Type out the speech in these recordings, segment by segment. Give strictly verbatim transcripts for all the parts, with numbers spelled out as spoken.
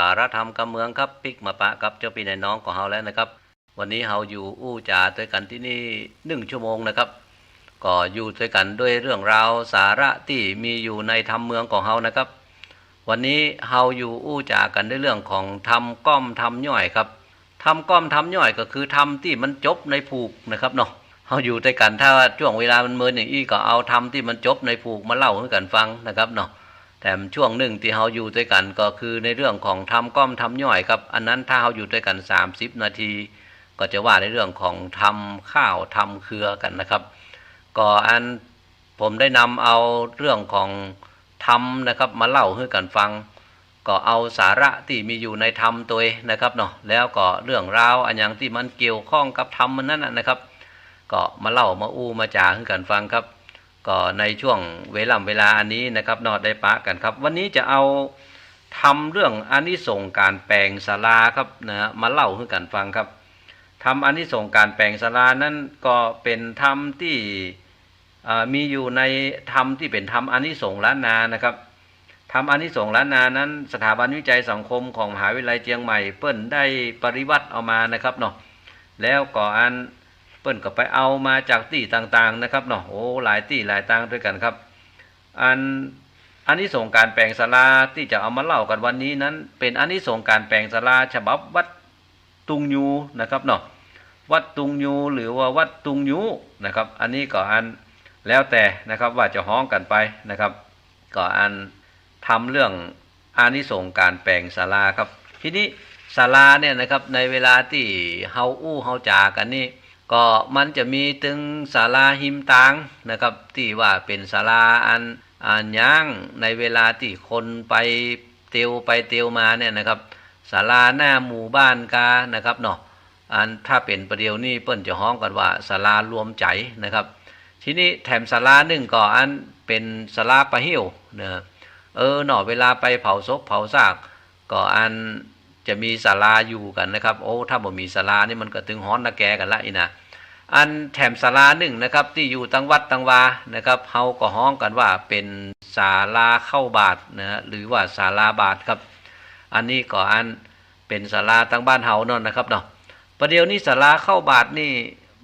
สาระธรรมกำเมืองครับ ปิ๊กมาปะกับเจ้าปี้นายน้องของเฮาแล้วนะครับ วันนี้เฮาอยู่อู้จ๋าตวยกั๋นตี้นี่นึ่งชั่วโมงนะครับ ก็อยู่ตวยกั๋นด้วยเรื่องราวสาระตี้มีอยู่ในธรรมเมืองของเฮานะครับ วันนี้เฮาอยู่อู้จ๋ากั๋นด้วยเรื่องของธรรมก้อมธรรมย่อยครับ ธรรมก้อมธรรมย่อยก็คือธรรมตี้มันจบในผูกนะครับเนาะ เฮาอยู่ตวยกั๋น ถ้าช่วงเวลามันเมินอย่างอี้ก็เอาธรรมตี้มันจบในผูกมาเล่าหื้อกั๋นฟังนะครับเนาะ แถมช่วงนึ่งตี้เฮาอยู่ตวยกั๋นก็คือในเรื่องของธรรมก้อมธรรมย่อยครับ อันนั้นถ้าเฮาอยู่ตวยกั๋นสามสิบนาที ก็จะว่าในเรื่องของธรรมข้าวธรรมเครือกั๋นนะครับ ก็อันผมได้นำเอาเรื่องของธรรมนะครับมาเล่าหื้อกั๋นฟัง ก็เอาสาระตี้มีอยู่ในธรรมตวยนะครับเนาะ แล้วก็เรื่องราวอันหยังตี้มันเกี่ยวข้องกับธรรมมันนั้นน่ะนะครับ ก็มาเล่ามาอู้มาจ๋าหื้อกั๋นฟังครับ ก็ในช่วงเวล่ำเวลาอันนี้นะครับเนาะ ได้ปะกั๋นครับ วันนี้จะเอาธรรมเรื่องอานิสงส์ก๋านแป๋งศาลาครับนะ มาเล่าหื้อกั๋นฟังครับ ธรรมอานิสงส์ก๋านแป๋งศาลานั้นก็เป๋นธรรมตี้ อ่า มีอยู่ในธรรมตี้เป๋นธรรมอานิสงส์ล้านนานะครับ ธรรมอานิสงส์ล้านนานั้น สถาบันวิจัยสังคมของมหาวิทยาลัยเจียงใหม่เปิ้นได้ปริวัติเอามานะครับเนาะ แล้วก็อันเปิ้นก็ไปเอามาจากตี้ต่างๆนะครับเนาะ โอ้ หลายตี้หลายตางตวยกั๋นครับ อันอานิสงส์ก๋านแป๋งศาลาตี้จะเอามาเล่ากั๋นวันนี้นั้น เป๋นอานิสงส์ก๋านแป๋งศาลาฉบับวัด ตุงยูนะครับเนาะ วัดตุงยูหรือว่าวัดตุงยูนะครับ อันนี้ก็อันแล้วแต่นะครับว่าจะฮ้องกั๋นไปนะครับ ก็อันธรรมเรื่องอานิสงส์ก๋านแป๋งศาลาครับ ทีนี้ศาลาเนี่ยนะครับ ในเวลาตี้เฮาอู้เฮาจ๋ากั๋นนี่ ก็มันจะมีตึงศาลาฮิมตางนะครับ ตี้ว่าเป๋นศาลาอัน อ่า ย้างในเวลาตี้คนไปเตียวไปเตียวมาเนี่ยนะครับ ศาลาหน้าหมู่บ้านกานะครับเนาะ อันถ้าเป๋นประเดี๋ยวนี้เปิ้นจะฮ้องกั๋นว่าศาลารวมใจ๋นะครับ ทีนี้แถมศาลานึ่งก็อันเป๋นศาลาปะเหี่ยวนะ เออเนาะ เวลาไปเผาศพเผาซาก ก็อันจะมีศาลาอยู่กั๋นนะครับ โอ้ ถ้าบ่มีศาลานี่มันก็ตึงฮ้อนตะแกกั๋นละอี้นะ อันแถมศาลานึ่งนะครับ ตี้อยู่ตังวัดตังวานะครับ เฮาก็ฮ้องกั๋นว่าเป๋นศาลาเข้าบาตรนะ หรือว่าศาลาบาตรครับ อันนี้ก็อันเป๋นศาลาตังบ้านเฮานั่นนะครับเนาะ ประเดี๋ยวนี้ศาลาเข้าบาตรนี่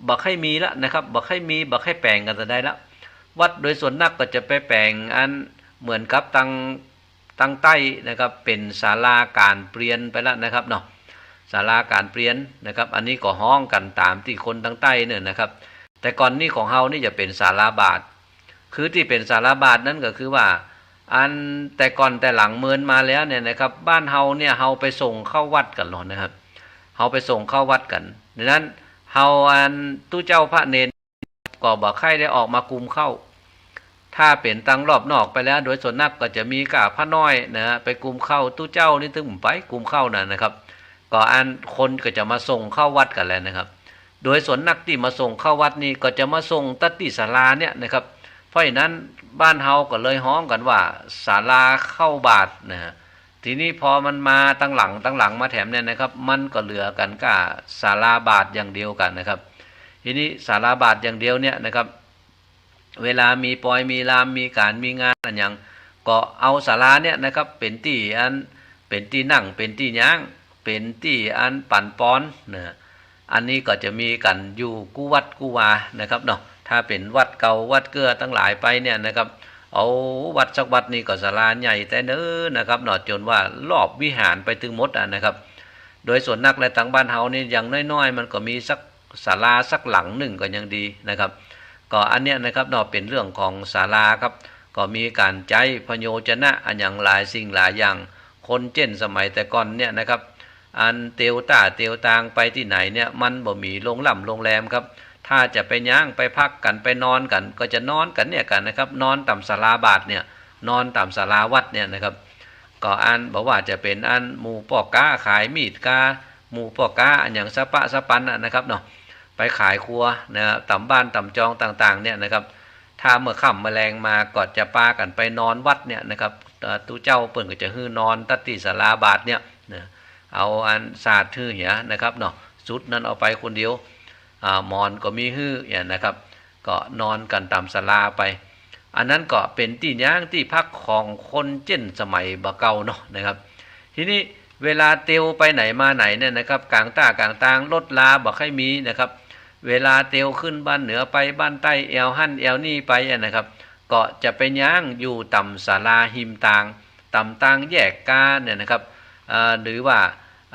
บ่ใค่มีละนะครับ บ่ใค่มี บ่ใค่แป๋งกั๋นจะใดละ วัดโดยส่วนนักก็จะไปแป๋งอันเหมือนกับตัง ตังใต้นะครับ เป๋นศาลาก๋านเปรียญไปละนะครับเนาะ ศาลาก๋านเปรียญนะครับ อันนี้ก็ฮ้องกั๋นต๋ามตี้คนตังใต้เนี่ยนะครับ แต่ก่อนนี้ของเฮานี่จะเป๋นศาลาบาตร คือตี้เป๋นศาลาบาตรนั้นก็คือว่า อันแต่ก่อนแต่หลังเมินมาแล้วเนี่ยนะครับ บ้านเฮาเนี่ยเฮาไปส่งเข้าวัดกั๋นหลอนะครับ เฮาไปส่งเข้าวัดกั๋น ดังนั้นเฮาอันตุ๊เจ้าพระเณร ก็บ่ใค่ได้ออกมากุมเข้า ถ้าเป๋นตังรอบนอกไปแล้ว โดยส่วนนักก็จะมีก้าพระน้อยนะ ไปกุมเข้า ตุ๊เจ้านี่ตึงบ่ไปกุมเข้านะนะครับ ก็อันคนก็จะมาส่งเข้าวัดกั๋นแล้วนะครับ โดยส่วนนักตี้มาส่งเข้าวัดนี่ก็จะมาส่งตั๊ดตี้ศาลาเนี่ยนะครับ เพราะฉะนั้นบ้านเฮาก็เลยฮ้องกั๋นว่าศาลาเข้าบาตรนะ ทีนี้พอมันมาตังหลังตังหลังมาแถมเนี่ยนะครับ มันก็เหลือกั๋นก้าศาลาบาตรอย่างเดียวกั๋นนะครับ ทีนี้ศาลาบาตรอย่างเดียวเนี่ยนะครับ เวลามีปอยมีลามมีก๋านมีงานอันหยัง ก็เอาศาลาเนี่ยนะครับ เป๋นตี้อัน เป๋นตี้นั่ง เป๋นตี้ย้าง เป๋นตี้อันปั๋นปอนนะ อันนี้ก็จะมีกั๋นอยู่กู้วัดกู้วานะครับเนาะ ถ้าเป๋นวัดเก่าวัดเกื้อตังหลายไปเนี่ยนะครับ เอาวัดสักวัดนี่ก็ศาลาใหญ่แต๊เน้อนะครับเนาะ จ๋นว่ารอบวิหารไปตึงหมดอะนะครับ โดยส่วนนักและตังบ้านเฮานี่อย่างน้อยๆ มันก็มีสักศาลาสักหลังนึ่งก็ยังดีนะครับ ก็อันเนี้ยนะครับเนาะ เป๋นเรื่องของศาลาครับ ก็มีก๋านใจ๊พโยจนะอันหยังหลายสิ่งหลายอย่าง คนเจ้นสมัยแต่ก่อนเนี่ยนะครับ อันเตียวต้าเตียวตางไปตี้ไหนเนี่ย มันบ่มีโรงล่ำโรงแรมครับ ถ้าจะไปย้างไปพักกั๋นไปนอนกั๋น ก็จะนอนกั๋นเนี่ยกั๋นนะครับ นอนต๋ามศาลาบาตรเนี่ย นอนต๋ามศาลาวัดเนี่ยนะครับ ก็อันบ่ว่าจะเป๋นอันหมู่ป้อก๊าขายมีดก๊า หมู่ป้อก๊าอันหยังสะปะสะปันน่ะนะครับเนาะ ไปขายครัวนะ ต๋ามบ้านต๋ามจองต่างๆ เนี่ยนะครับ ถ้าเมื่อค่ำเมื่อแลงมาก็จะปากั๋นไปนอนวัดเนี่ยนะครับ เอ่อ ตุ๊เจ้าเปิ้นก็จะหื้อนอนตั๊ดตี้ศาลาบาตรเนี่ยนะ เอาอันสาดหื้อเหียนะครับเนาะ สุดนั้นเอาไปคนเดียว อ่า หมอนก็มีหื้อเนี่ยนะครับ ก็นอนกั๋นต๋ามศาลาไป อันนั้นก็เป๋นตี้ย้างตี้พักของคนเจ้นสมัยบ่าเก่าเนาะนะครับ ทีนี้ เวลาเตียวไปไหนมาไหนเนี่ยนะครับ ก๋างต้าก๋างตางรถราบ่ใค่มีนะครับ เวลาเตียวขึ้นบ้านเหนือไปบ้านใต้ แอ่วหั้นแอ่วนี่ไปอะนะครับ ก็จะไปย้างอยู่ต่ำศาลาฮิมตาง ต่ำตางแยกกาเนี่ยนะครับ เอ่อ หรือว่า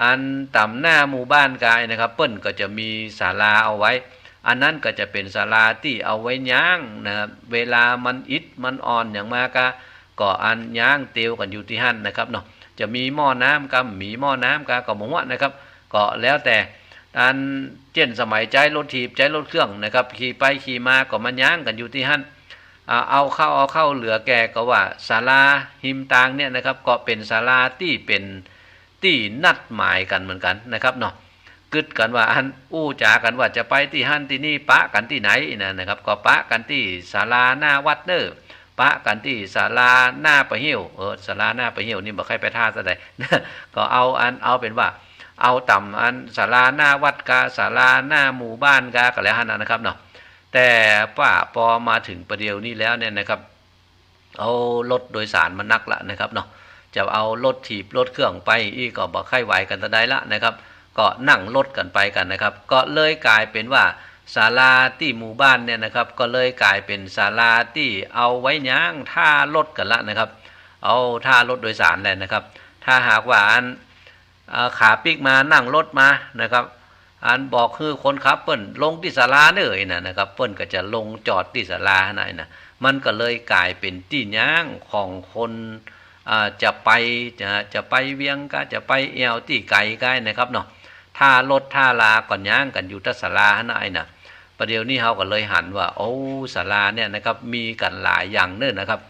อันต่ำหน้าหมู่บ้านกานะครับ เปิ้นก็จะมีศาลาเอาไว้ อันนั้นก็จะเป๋นศาลาตี้เอาไว้ย้างนะครับ เวลามันอิดมันอ่อนอย่างมากา ก็อันย้างเตียวกั๋นอยู่ตี้หั้นนะครับเนาะ จะมีหม้อน้ำกา บ่มีหม้อน้ำกา ก็บ่ฮู้นะครับ ก็แล้วแต่ อันเจ้นสมัยใจ๊รถถีบใจ๊รถเครื่องนะครับ ขี่ไปขี่มาก็มาย้างกั๋นอยู่ตี้หั้น อ่า เอาข้าวเอาข้าวเหลือแก่ก็ว่าศาลาฮิมตางเนี่ยนะครับ ก็เป๋นศาลาตี้เป๋นตี้นัดหมายกั๋นเหมือนกั๋นนะครับเนาะ กึ๊ดกั๋นว่าอันอู้จ๋ากั๋นว่าจะไปตี้หั้นตี้นี่ ปะกั๋นตี้ไหนนะนะครับ ก็ปะกั๋นตี้ศาลาหน้าวัดเน่อ ปะกั๋นตี้ศาลาหน้าป่าเหี่ยว เออ ศาลาหน้าป่าเหี่ยวนี่บ่ใค่ไปท่าเต้าใด ก็เอาอัน เอาเป๋นว่า เอาต่ำอันศาลาหน้าวัดกา ศาลาหน้าหมู่บ้านกา ก็แล้วหั้นนะครับเนาะ แต่ว่าปอมาเถิงประเดี๋ยวนี้แล้วเนี่ยนะครับ เอารถโดยสารมานักละนะครับเนาะ จะเอารถถีบรถเครื่องไปอี้ก็บ่ใค่ไหวกั๋นเต้าใดละนะครับ ก็นั่งรถกั๋นไปกั๋นนะครับ ก็เลยก๋ายเป๋นว่าศาลาตี้หมู่บ้านเนี่ยนะครับ ก็เลยก๋ายเป๋นศาลาตี้เอาไว้ย้างท่ารถกั๋นละนะครับ เอาท่ารถโดยสารแหละนะครับ ถ้าหากว่าอัน อ่า ขาปิ๊กมานั่งรถมานะครับ อันบอกหื้อคนขับเปิ้นลงตี้ศาลาเน่อนะนะครับ เปิ้นก็จะลงจอดตี้ศาลาหั้นนะ มันก็เลยก๋ายเป๋นตี้ย้างของคน อ่า จะไป จะ จะไปเวียงกา จะไปแอ่วตี้ไก๋กานะครับเนาะ ท่ารถท่าราก็ย้างกั๋นอยู่ตี้ศาลาหั้นนะ ประเดี๋ยวนี้เฮาก็เลยหันว่า โอ้ ศาลาเนี่ยนะครับ มีกั๋นหลายอย่างเน่อนะครับ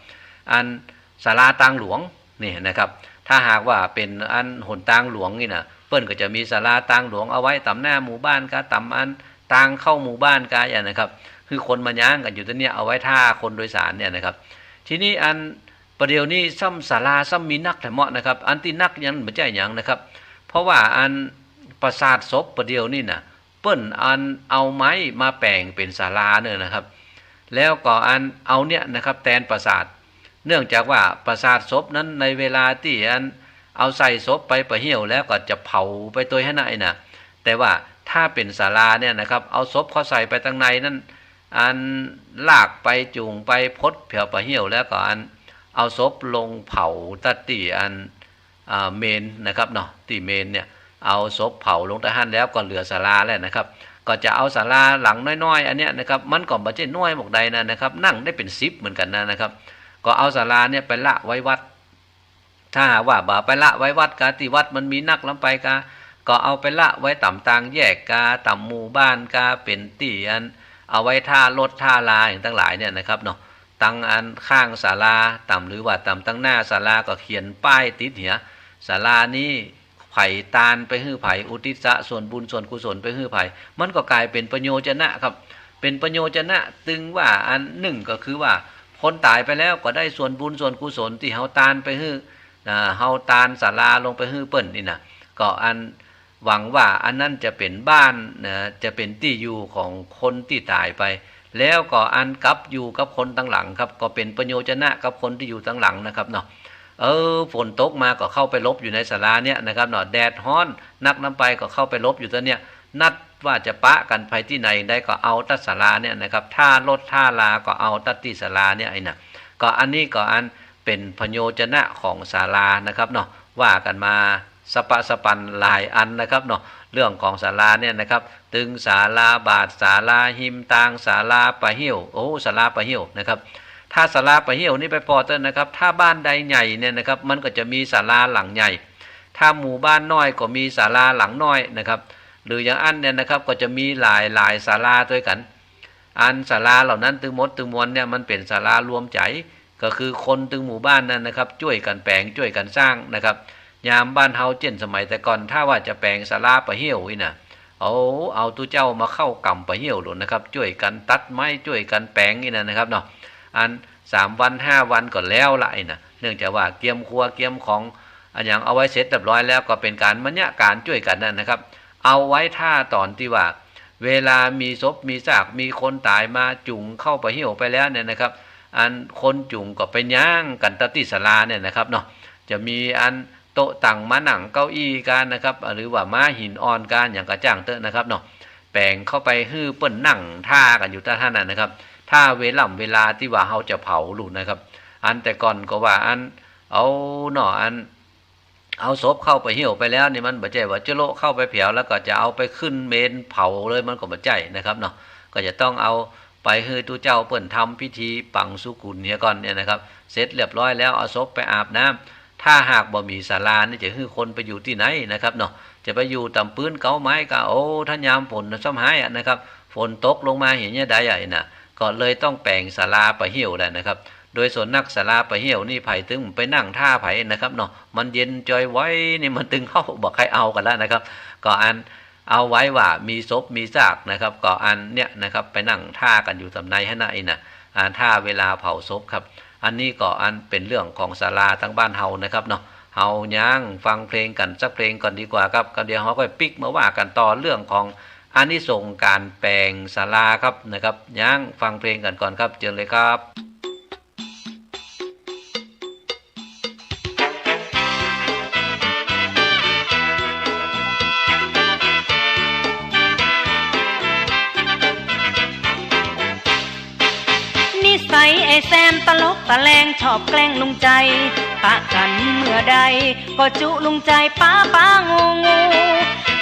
อันศาลาตางหลวง นี่นะครับ ถ้าหากว่าเป๋นอันหนตางหลวงนี่นะ เปิ้นก็จะมีศาลาตางหลวงเอาไว้ต่ำหน้าหมู่บ้านกา ต่ำอันตางเข้าหมู่บ้านกาอย่างนะครับ คือคนมาย้างกั๋นอยู่ตี้เนี่ย เอาไว้ท่าคนโดยสารเนี่ยนะครับ ทีนี้อันประเดี๋ยวนี้ซ้ำศาลาซ้ำมีนักแถมเหมาะนะครับ อันตี้นักยังบ่ใจ้หยังนะครับ เพราะว่าอันปราสาทศพประเดี๋ยวนี้นะ เปิ้นอันเอาไม้มาแป๋งเป๋นศาลาเน่อนะครับ แล้วก็อันเอาเนี่ยนะครับ แตนปราสาท เนื่องจากว่าปราสาทศพนั้นในเวลาตี้อันเอาใส่ศพไปป่าเหี่ยวแล้วก็จะเผาไปตวยหั้นนะ แต่ว่าถ้าเป๋นศาลาเนี่ยนะครับ เอาศพเข้าใส่ไปตังในนั้น อันลากไปจูงไปพดแผวป่าเหี่ยวแล้วก็อันเอาศพลงเผาตั๊ดตี้อัน อ่า เมรุนะครับเนาะ ตี้เมรุเนี่ย เอาศพเผาลงตี้หั้นแล้วก็เหลือศาลาแล้วนะครับ ก็จะเอาศาลาหลังน้อยๆ อันเนี้ยนะครับ มันก็บ่ใจ้น้อยหมวกใดนะนะครับ นั่งได้เป๋นสิบเหมือนกั๋นนะนะครับ ก็เอาศาลาเนี่ยไปละไว้วัด ถ้าหากว่าบ่ไปละไว้วัดกา ตี้วัดมันมีนักล้ำไปกา ก็เอาไปละไว้ต่ำตางแยกกา ต่ำหมู่บ้านกา เป๋นตี้อันเอาไว้ท่ารถท่าราอย่างตังหลายเนี่ยนะครับเนาะ ตังอันข้างศาลาต่ำ หรือว่าต่ำตังหน้าศาลาก็เขียนป้ายติดเหีย ศาลานี้ใผตานไปหื้อใผ อุทิศส่วนบุญส่วนกุศลไปหื้อใผ มันก็ก๋ายเป๋นประโยชนะครับ เป๋นประโยชนะ ตึงว่าอันนึ่งก็คือว่าคนต๋ายไปแล้วก็ได้ส่วนบุญส่วนกุศลตี้เฮาตานไปหื้อ อ่า เฮาตานศาลาลงไปหื้อเปิ้นนี่นะ ก็อัน หวังว่าอันนั้นจะเป๋นบ้านนะ จะเป๋นตี้อยู่ของคนตี้ต๋ายไป แล้วก็อันกลับอยู่กับคนตังหลังครับ ก็เป๋นประโยชนะกับคนตี้อยู่ตังหลังนะครับเนาะ เออ ฝนตกมาก็เข้าไปหลบอยู่ในศาลาเนี่ยนะครับเนาะ แดดฮ้อนนักล้ำไปก็เข้าไปหลบอยู่ตังเนี่ย นัดว่าจะปะกั๋นไปตี้ไหนได้ก็เอาตั๊ดศาลาเนี่ยนะครับ ท่ารถท่าราก็เอาตั๊ดตี้ศาลาเนี่ยไอ้น่ะ ก็อันนี้ก็อันเป๋นประโยชนะของศาลานะครับเนาะ ว่ากั๋นมา สะปะสะปันหลายอันนะครับเนาะ เรื่องของศาลาเนี่ยนะครับ ตึงศาลาบาท ศาลาฮิมตาง ศาลาป่าเหี่ยว โอ้ ศาลาป่าเหี่ยวนะครับ ถ้าศาลาป่าเหี่ยวนี่ไปปอเต๊อะนะครับ ถ้าบ้านใดใหญ่เนี่ยนะครับ มันก็จะมีศาลาหลังใหญ่ ถ้าหมู่บ้านน้อยก็มีศาลาหลังน้อยนะครับ หรืออย่างอั้นเนี่ยนะครับ ก็จะมีหลายๆ ศาลาตวยกั๋น อันศาลาเหล่านั้นตึงหมดตึงมวลเนี่ย มันเป๋นศาลารวมใจ๋ ก็คือคนตึงหมู่บ้านนั้นนะครับ จ้วยกั๋นแป๋ง จ้วยกั๋นสร้างนะครับ ยามบ้านเฮาเจ้นสมัยแต่ก่อน ถ้าว่าจะแป๋งศาลาป่าเหี่ยวอี้นะ เอา เอาตุ๊เจ้ามาเข้าก๋ำป่าเหี่ยวโลดนะครับ จ้วยกั๋นตัดไม้ จ้วยกั๋นแป๋งอี้นะนะครับเนาะ อันสามวันห้าวันก็แล้วละอี้นะ เนื่องจากว่าเกียมครัวเกียมของ อันหยังเอาไว้เสร็จเรียบร้อยแล้ว ก็เป๋นก๋านมะเยียะก๋านจ้วยกั๋นนั่นนะครับ เอาไว้ถ้าต๋อนตี้ว่า เวลามีศพมีซาก มีคนต๋ายมาจุงเข้าป่าเหี่ยวไปแล้วเนี่ยนะครับ อันคนจุงก็ไปย้างกั๋นตั๊ดตี้ศาลาเนี่ยนะครับเนาะ จะมีอัน โต๊ะตั๋ง ม้านั่ง เก้าอี้กั๋นนะครับ หรือว่าม้าหินอ่อนกั๋น หยังก็จ้างเต๊อะนะครับเนาะ แป๋งเข้าไปหื้อเปิ้นนั่งท่ากั๋นอยู่ตรงหั้นน่ะนะครับ ถ้าเวล่ำเวลาตี้ว่าเฮาจะเผาลูกนะครับ อันแต่ก่อนก็ว่าอัน เอาเนาะ อัน เอาศพเข้าไปเหี่ยวไปแล้วนี่ มันบ่ใจ้ว่าจะโละเข้าไปแผวแล้วก็จะเอาไปขึ้นเมนเผาเลย มันก็บ่ใจ้นะครับเนาะ ก็จะต้องเอาไปหื้อตุ๊เจ้าเปิ้นทำพิธีปังสุกุลเหียก่อนเนี่ยนะครับ เสร็จเรียบร้อยแล้วเอาศพไปอาบน้ำ ถ้าหากบ่มีศาลานี่จะหื้อคนไปอยู่ตี้ไหนนะครับเนาะ จะไปอยู่ต๋ามปื๊นเก๊าไม้ก็ โอ้ ถ้ายามฝนซ้ำฮ้ายอะนะครับ ฝนตกลงมาเหียเนี่ยใดอะน่ะ ก็เลยต้องแป๋งศาลาไปเหี่ยวแหละนะครับ โดยส่วนนักศาลาไปเหี่ยวนี่ไผตึงไปนั่งท่าไผนะครับเนาะ มันเย็นจอยว้อยนี่มันตึงเข้าบ่ใค่เอากั๋นแล้วนะครับ ก็อันเอาไว้ว่ามีศพมีซากนะครับ ก็อันเนี้ยนะครับ ไปนั่งท่ากั๋นอยู่ต๋ามในหั้นน่ะ อันนี้น่ะ อ่า ท่าเวลาเผาศพครับ อันนี้ก็อันเป๋นเรื่องของศาลาตางบ้านเฮานะครับเนาะ เฮาย้างฟังเพลงกั๋นสักเพลงก่อนดีกว่าครับ ก็เดี๋ยวเฮาก็ปิ๊กมาว่ากั๋นต่อเรื่องของอานิสงส์ก๋านแป๋งศาลาครับนะครับ ย้างฟังเพลงกั๋นก่อนครับ เจิญเลยครับ นิสัยไอ้แซมตลกตะแลงชอบแกล้งลุงใจ๋ ปะกั๋นเมื่อใดก็จุลุงใจ๋ป๋าป๋างูงู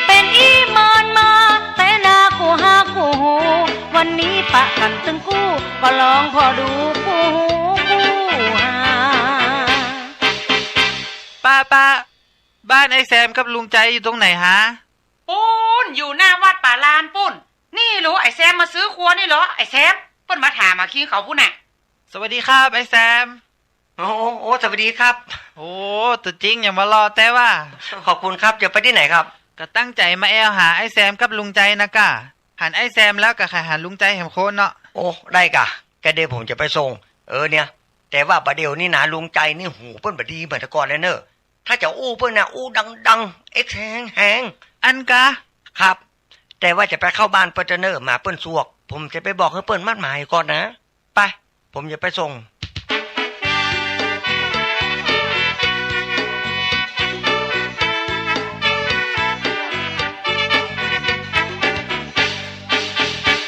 เป๋นอี่มานมาแต่นากู้หากู้ฮู้ วันนี้ปะกั๋นตึงกู้ ก็ลองผ่อดูกู้ฮู้กู้หา ป้า ป้า บ้านไอ้แซมกับลุงใจ๋อยู่ตรงไหนฮะ ปู๊น อยู่หน้าวัดป่าลานปู๊น นี่หรู ไอ้แซมมาซื้อครัวนี่เหรอ ไอ้แซม เปิ้นมาถามหาคิงเขาปู๊นน่ะ สวัสดีครับไอ้แซม โอ้ โอ้ โอ้ สวัสดีครับ โอ้ ตั๋วจริงอย่างมาหล่อแต๊ว่า ขอบคุณครับ จะไปตี้ไหนครับ ก็ตั้งใจ๋มาแอ่วหาไอ้แซมกับลุงใจ๋นะก้า หันไอ้แซมแล้วก็ใค่หันลุงใจ๋แหมคนเนาะ โอ้ ได้ก้า ก็เดี๋ยวผมจะไปส่ง เออเนี่ย แต่ว่าบ่าเดี่ยวนี้นะ ลุงใจ๋นี่หูเปิ้นบ่ดีเหมือนแต่ก่อนแล้วเน่อ ถ้าจะอู้เปิ้นนะ อู้ดังๆ เอ็กแฮงๆ อั้นกา ครับ แต่ว่าจะไปเข้าบ้านเปิ้นเน่อ หมาเปิ้นสวก ผมจะไปบอกหื้อเปิ้นมัดหมาก่อนนะ ไป ผมจะไปส่ง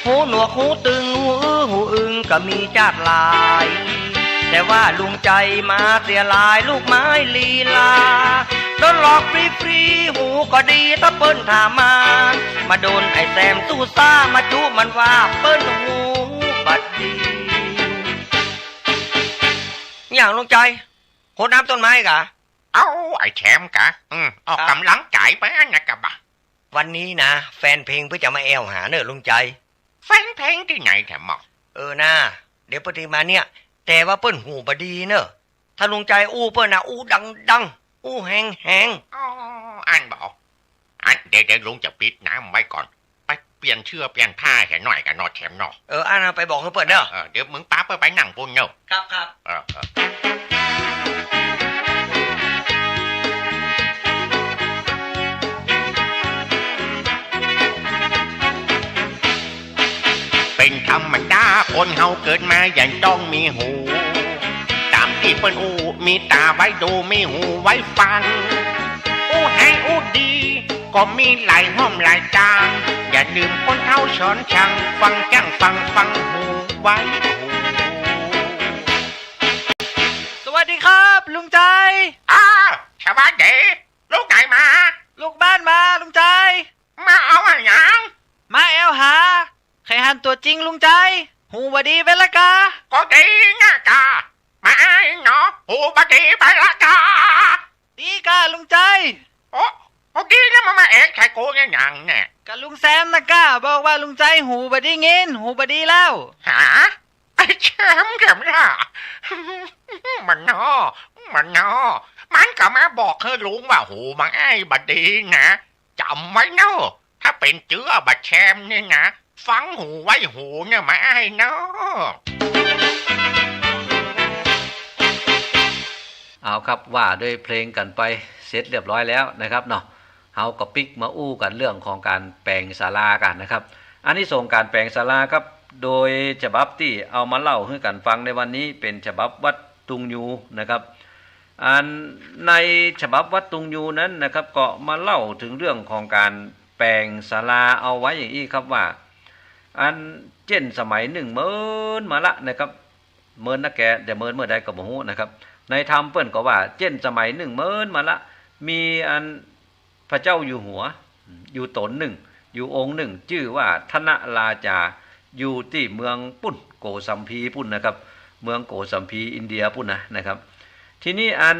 หูหนวกหูตึง หูอื้อหูอึงก็มีจ๊าดหลาย แต่ว่าลุงใจ๋มาเสียหลายลูกไม้ลีลา โดนหลอกฟรีๆ หูก็ดีถ้าเปิ้นถามมา มาโดนไอ้แซมตู้ซ่า มาจุมันว่าเปิ้นหูบ่ดี อย่างลุงใจ๋ หดน้ำต้นไม้กา เอ้า ไอ้แซมกา อืม ออก ครับ ก๋ำลังใจ๋ไปอั้นนะกาบ่า วันนี้นะ แฟนเพลงเปิ้นจะมาแอ่วหาเน่อลุงใจ๋ แฟนเพลงตี้ไหนแถมหมอ เออนะ เดี๋ยวเปิ้นจะมาเนี่ย แต่ว่าเปิ้นหูบ่ดีเน่อ ถ้าลุงใจ๋อู้เปิ้นนะ อู้ดังๆ อู้แฮงๆ อ๋อ อั้นบ่ อั้นเดี๋ยวๆ ลุงจะปิดน้ำไว้ก่อน ไปเปลี่ยนเสื้อเปลี่ยนผ้าเหียหน่อยกาเนาะแซมเนาะ เออ อั้นนะ ไปบอกหื้อเปิ้นเน่อ เออ เดี๋ยวมึงปาเปิ้นไปนั่งปู๊นเน่อ ครับ ครับ เออ เออ เป๋นธรรมดาคนเฮาเกิดมาย่อมต้องมีหู ต๋ามตี้เปิ้นอู้ มีต๋าไว้ดู มีหูไว้ฟัง อู้ฮ้ายอู้ดี ก็มีหลายห้องหลายตาง อย่าลืมคนเฒ่าสอนสั่ง ฟังจั้งฟัง ฟังหูไว้หู สวัสดีครับลุงใจ๋ อ้าว สวัสดี ลูกไหนมา ลูกบ้านมาลุงใจ๋ มาเอาอะหยัง มาแอ่วหา ใค่หันตั๋วจริงลุงใจ๋ หูบ่ดีเป๋นละกา ก็ดีนะกา มาไอ้หนอ หูบ่ดีเป๋นละกา ดีกาลุงใจ๋ โอ้ เมื่อกี้เนี่ยมันมาแอ่ใส่กูเนี่ยหยังเนี่ย ก็ลุงแซมนะกา บอกว่าลุงใจ๋หูบ่ดียิน หูบ่ดีแล้ว หา ไอ้แซมแถมล่ะ มันเนาะ มันเนาะ มันก็มาบอกหื้อลุงว่าหูบ่ไอ้บ่ดีนะ จ๋ำไว้เนาะ ถ้าเป๋นเจื้อบ่าแซมนี่นะ ฟังหูไว้หูเนี่ยบ่าไอ้เนาะ เอาครับ ว่าโดยเพลงกั๋นไปเสร็จเรียบร้อยแล้วนะครับเนาะ เฮาก็ปิ๊กมาอู้กั๋นเรื่องของก๋านแป๋งศาลากั๋นนะครับ อานิสงส์ก๋านแป๋งศาลาครับ โดยฉบับตี้เอามาเล่าหื้อกั๋นฟังในวันนี้เป๋นฉบับวัดตุงยูนะครับ อันในฉบับวัดตุงยูนั้นนะครับ ก็มาเล่าเถิงเรื่องของก๋านแป๋งศาลาเอาไว้อย่างอี้ครับว่า อันเจ้นสมัยนึ่งเมินมาละนะครับ เมินนักแก่ จะเมินเมื่อใดก็บ่ฮู้นะครับ ในธรรมเปิ้นก็ว่าเจ้นสมัยนึ่งเมินมาละ มีอันพระเจ้าอยู่หัว อยู่ต๋นนึ่ง อยู่องค์นึ่ง จื้อว่าธนราจา อยู่ตี้เมืองปุ้น โกสัมพีปุ้นนะครับ เมืองโกสัมพีอินเดียปุ้นนะนะครับ ทีนี้อัน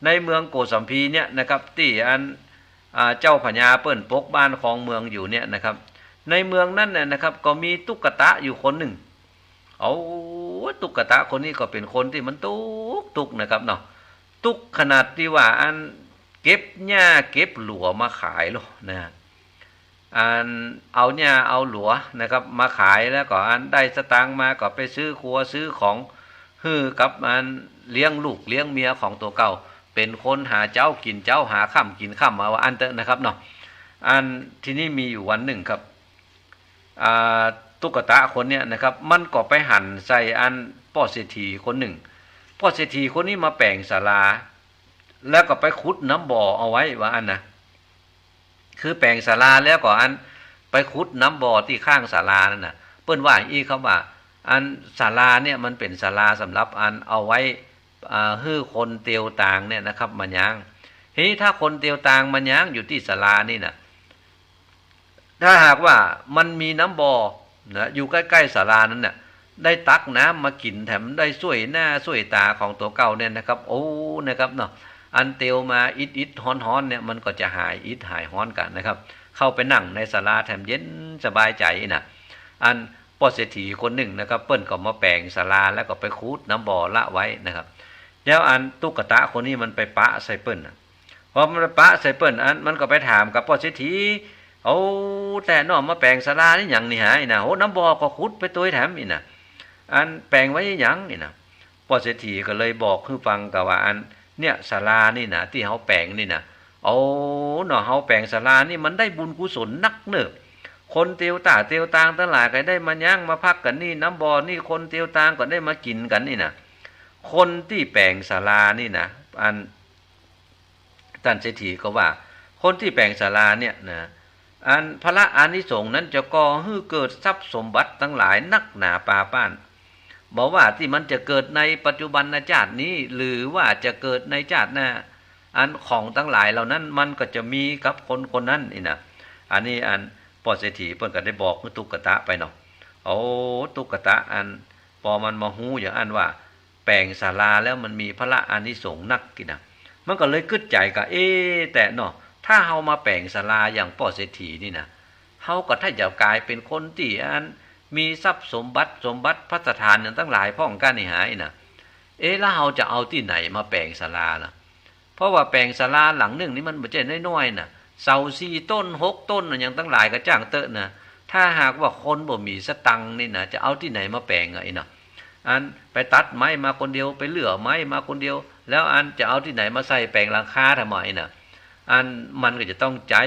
ในเมืองโกสัมพีเนี่ยนะครับ ตี้อัน อ่า เจ้าพญาเปิ้นปกบ้านครองเมืองอยู่เนี่ยนะครับ ในเมืองนั้นเนี่ยนะครับ ก็มีตุ๊กตะอยู่คนนึ่ง เอา ตุ๊กตะคนนี้ก็เป๋นคนตี้มันตุ๊ก ตุ๊กนะครับเนาะ ตุ๊กขนาดตี้ว่าอันเก็บหญ้าเก็บหลัวมาขายโลดนะ อันเอาหญ้าเอาหลัวนะครับ มาขายแล้วก็อันได้สตางค์มาก็ไปซื้อครัวซื้อของหื้อกับอันเลี้ยงลูกเลี้ยงเมียของตั๋วเก่า เป๋นคนหาเจ๊ากิ๋นเจ๊า หาค่ำกิ๋นค่ำ เอาว่าอั้นเต๊อะนะครับเนาะ อันทีนี้มีอยู่วันนึ่งครับ อ่า ตุ๊กตะคนเนี้ยนะครับ มันก็ไปหันใส่อันป้อเศรษฐีคนนึ่ง ป้อเศรษฐีคนนี้มาแป๋งศาลา แล้วก็ไปขุดน้ำบ่อเอาไว้ว่าอั้นนะ คือแป๋งศาลาแล้วก็อันไปขุดน้ำบ่อตี้ข้างศาลานั่นน่ะ เปิ้นว่าอี้ครับว่า อันศาลาเนี่ยมันเป๋นศาลาสำหรับอันเอาไว้ อ่า หื้อคนเตียวตางเนี่ยนะครับ มาย้าง ทีนี้ถ้าคนเตียวตางมาย้างอยู่ตี้ศาลานี่น่ะ ถ้าหากว่ามันมีน้ำบ่อนะ อยู่ใก้ๆศาลานั้นน่ะ ได้ตักน้ำมากิ๋นแถมได้ช่วยหน้าช่วยต๋าของตั๋วเก่าเนี่ยนะครับ โอ้ นะครับเนาะ อันเตียวมาอิดๆฮ้อนๆเนี่ย มันก็จะหายอิดหายฮ้อนกั๋นนะครับ เข้าไปนั่งในศาลาแถมเย็นสบายใจ๋น่ะ อันป้อเศรษฐีคนนึ่งนะครับ เปิ้นก็มาแป๋งศาลาแล้วก็ไปขุดน้ำบ่อละไว้นะครับ แล้วอันตุ๊กตะคนนี้มันไปปะใส่เปิ้นน่ะ พอมันไปปะใส่เปิ้นอัน มันก็ไปถามกับป้อเศรษฐี เอา แต๊น้อมาแป๋งศาลานี่หยังนี่หาอี้น่ะ โห น้ำบ่อก็ขุดไปตวยแถมอี้น่ะ อันแป๋งไว้หยังอี้น่ะ ป้อเศรษฐีก็เลยบอกหื้อฟังกะว่าอัน เนี่ยศาลานี่น่ะ ตี้เฮาแป๋งนี่น่ะ เอาเนาะ เฮาแป๋งศาลานี่มันได้บุญกุศลนักเน่อ คนเตียวต๋าเตียวตางตังหลายก็ได้มาย้างมาพักกั๋นนี่ น้ำบ่อนี่คนเตียวตางก็ได้มากิ๋นกั๋นนี่น่ะ คนตี้แป๋งศาลานี่น่ะ อัน ต้านเศรษฐีก็ว่า คนตี้แป๋งศาลาเนี่ยนะ อันผละอานิสงส์นั้นจะก่อหื้อเกิดทรัพย์สมบัติตังหลายนักหนาปาป้าน บ่ว่าตี้มันจะเกิดในปัจจุบันชาตินี้ หรือว่าจะเกิดในชาติหน้า อันของตังหลายเหล่านั้นมันก็จะมีกับคนคนนั้นอี้น่ะ อันนี้อันป้อเศรษฐีเปิ้นก็ได้บอกหื้อตุ๊กตะไปเนาะ โอ้ ตุ๊กตะอัน ปอมันมาฮู้อย่างอั้นว่า แป๋งศาลาแล้วมันมีผละอานิสงส์นักอี้น่ะ มันก็เลยกึ๊ดใจ๋กะ เอ๊ะ แต๊เนาะ ถ้าเฮามาแป๋งศาลาอย่างป้อเศรษฐีนี่น่ะ เฮาก็ถ้าจะก๋ายเป๋นคนตี้อันมีทรัพย์สมบัติ สมบัติภัสถานอย่างตังหลายพ่องกั๋นนี่หาอี้น่ะ เอ๊ะ แล้วเฮาจะเอาตี้ไหนมาแป๋งศาลาล่ะ เพราะว่าแป๋งศาลาหลังนึ่งนี่มันบ่ใจ้น้อยๆน่ะ เสาสี่ต้นหกต้นน่ะ อย่างตังหลายก็จ้างเต๊อะน่ะ ถ้าหากว่าคนบ่มีสตังค์นี่น่ะ จะเอาตี้ไหนมาแป๋งอะอี้เนาะ อันไปตัดไม้มาคนเดียว ไปเลื่อไม้มาคนเดียว แล้วอันจะเอาตี้ไหนมาใส่แป๋งหลังคาทำไมน่ะ อันมันก็จะต้องใจ๊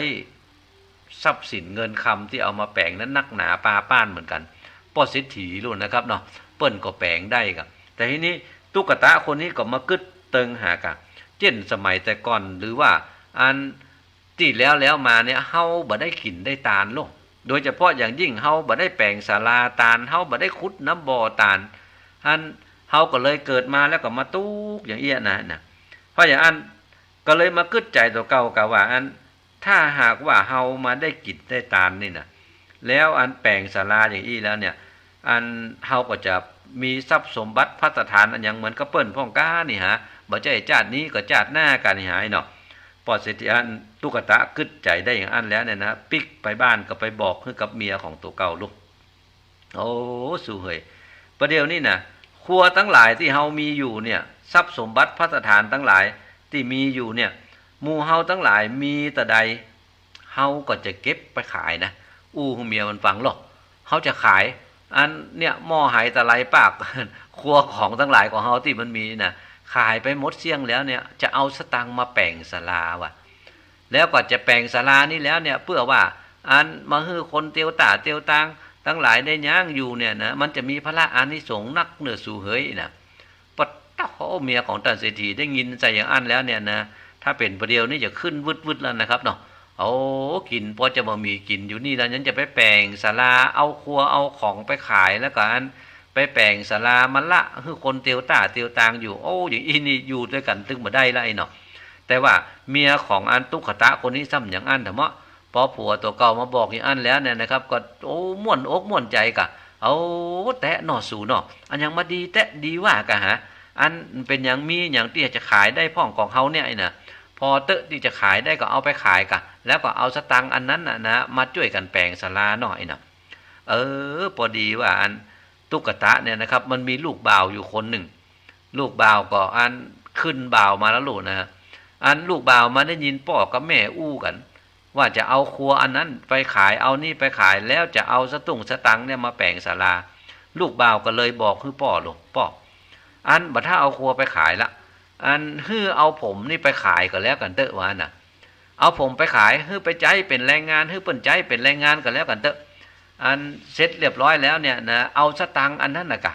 ทรัพย์สินเงินคำตี้เอามาแป๋งนั้นนักหนาปาป้านเหมือนกั๋น ป้อเศรษฐีลู้นนะครับเนาะ เปิ้นก็แป๋งได้กะ แต่ทีนี้ตุ๊กตะคนนี้ก็มากึ๊ดเติงหากะ เจ้นสมัยแต่ก่อนหรือว่าอันตี้แล้วแล้วมาเนี่ย เฮาบ่ได้กิ๋นได้ตานโลด โดยเฉพาะอย่างยิ่งเฮาบ่ได้แป๋งศาลาตาน เฮาบ่ได้ขุดน้ำบ่อตาน อันเฮาก็เลยเกิดมาแล้วก็มาตุ๊กอย่างเอี้ยนะ นะ เพราะอย่างอั้นก็เลยมากึ๊ดใจ๋ตั๋วเก่ากะว่าอัน ถ้าหากว่าเฮามาได้กิ๋นได้ตานนี่น่ะ แล้วอันแป๋งศาลาอย่างอี้แล้วเนี่ย อันเฮาก็จะมีทรัพย์สมบัติภัสถานอันหยังเหมือนกับเปิ้นพ่องกั๋นนี่หา บ่ใจ้จาตินี้ก็จาติหน้ากั๋นนี่หาอี้เนาะ ป้อเศรษฐีอันตุ๊กตะกึ๊ดใจ๋ได้อย่างอั้นแล้วเนี่ยนะ ปิ๊กไปบ้านก็ไปบอกหื้อกับเมียของตั๋วเก่าลูก โอ้ สูเหย ประเดี๋ยวนี้น่ะ ครัวตังหลายตี้เฮามีอยู่เนี่ย ทรัพย์สมบัติภัสถานตังหลายตี้มีอยู่เนี่ย หมู่เฮาตังหลายมีตะใด เฮาก็จะเก็บไปขายนะ อู้หื้อเมียมันฟังโลด เฮาจะขาย อันเนี่ยหม้อไหตะไลปาก ครัวของตังหลายของเฮาตี้มันมีน่ะ ขายไปหมดเสี้ยงแล้วเนี่ย จะเอาสตางค์มาแป๋งศาลาว่ะ แล้วก็จะแป๋งศาลานี่แล้วเนี่ย เปื้อว่าอันมาหื้อคนเตียวต๋าเตียวตางตังหลายได้ย้างอยู่เนี่ยนะ มันจะมีผละอานิสงส์นักเน่อสูเหยนะ ปะต๊ะ โอ้ เมียของต้านเศรษฐีได้ยินใส่อย่างอั้นแล้วเนี่ยนะ ถ้าเป๋นประเดี๋ยวนี้จะขึ้นวืดๆ แล้วนะครับเนาะ โอ้ กิ๋น ปอจะบ่มีกิ๋นอยู่นี่แล้ว ยังจะไปแป๋งศาลา เอาครัวเอาของไปขาย แล้วก็อันไปแป๋งศาลามาละหื้อคนเตียวต้าเตียวตางอยู่ โอ้ อย่างอี้นี่อยู่ตวยกั๋นตึงบ่ได้ละไอ้เนาะ แต่ว่าเมียของอันตุ๊กตะคนนี้ซ้ำอย่างอั้นเถาะเมาะ ปอผัวตั๋วเก่ามาบอกอย่างอั้นแล้วเนี่ยนะครับ ก็ โอ้ ม่วนอกม่วนใจ๋ก่ะ เอาแต๊เนาะสูเนาะ อันหยังมาดีแต๊ดีว่าก่ะหา อันเป๋นหยัง มีหยังตี้จะขายได้พ่องของเฮาเนี่ยไอ้น่ะ พอเต๊อะตี้จะขายได้ก็เอาไปขายก่ะ แล้วก็เอาสตางค์อันนั้นน่ะนะ มาจ้วยกั๋นแป๋งศาลาเนาะไอ้น่ะ เออ ปอดีว่าอันตุ๊กตะเนี่ยนะครับ มันมีลูกบ่าวอยู่คนนึ่ง ลูกบ่าวก็อันขึ้นบ่าวมาแล้วลูกนะ อันลูกบ่าวมาได้ยินป้อกับแม่อู้กั๋น ว่าจะเอาครัวอันนั้นไปขาย เอานี่ไปขาย แล้วจะเอาสตุ้งสตังค์เนี่ยมาแป๋งศาลา ลูกบ่าวก็เลยบอกหื้อป้อลูก ป้อ อันบ่ถ้าเอาครัวไปขายละ อันหื้อเอาผมนี่ไปขายก็แล้วกั๋นเต๊อะ ว่าอั้นน่ะ เอาผมไปขาย หื้อไปใจ๊เป๋นแรงงาน หื้อเปิ้นใจ๊เป๋นแรงงานก็แล้วกั๋นเต๊อะ อันเสร็จเรียบร้อยแล้วเนี่ยนะ เอาสตางค์อันนั้นน่ะก่ะ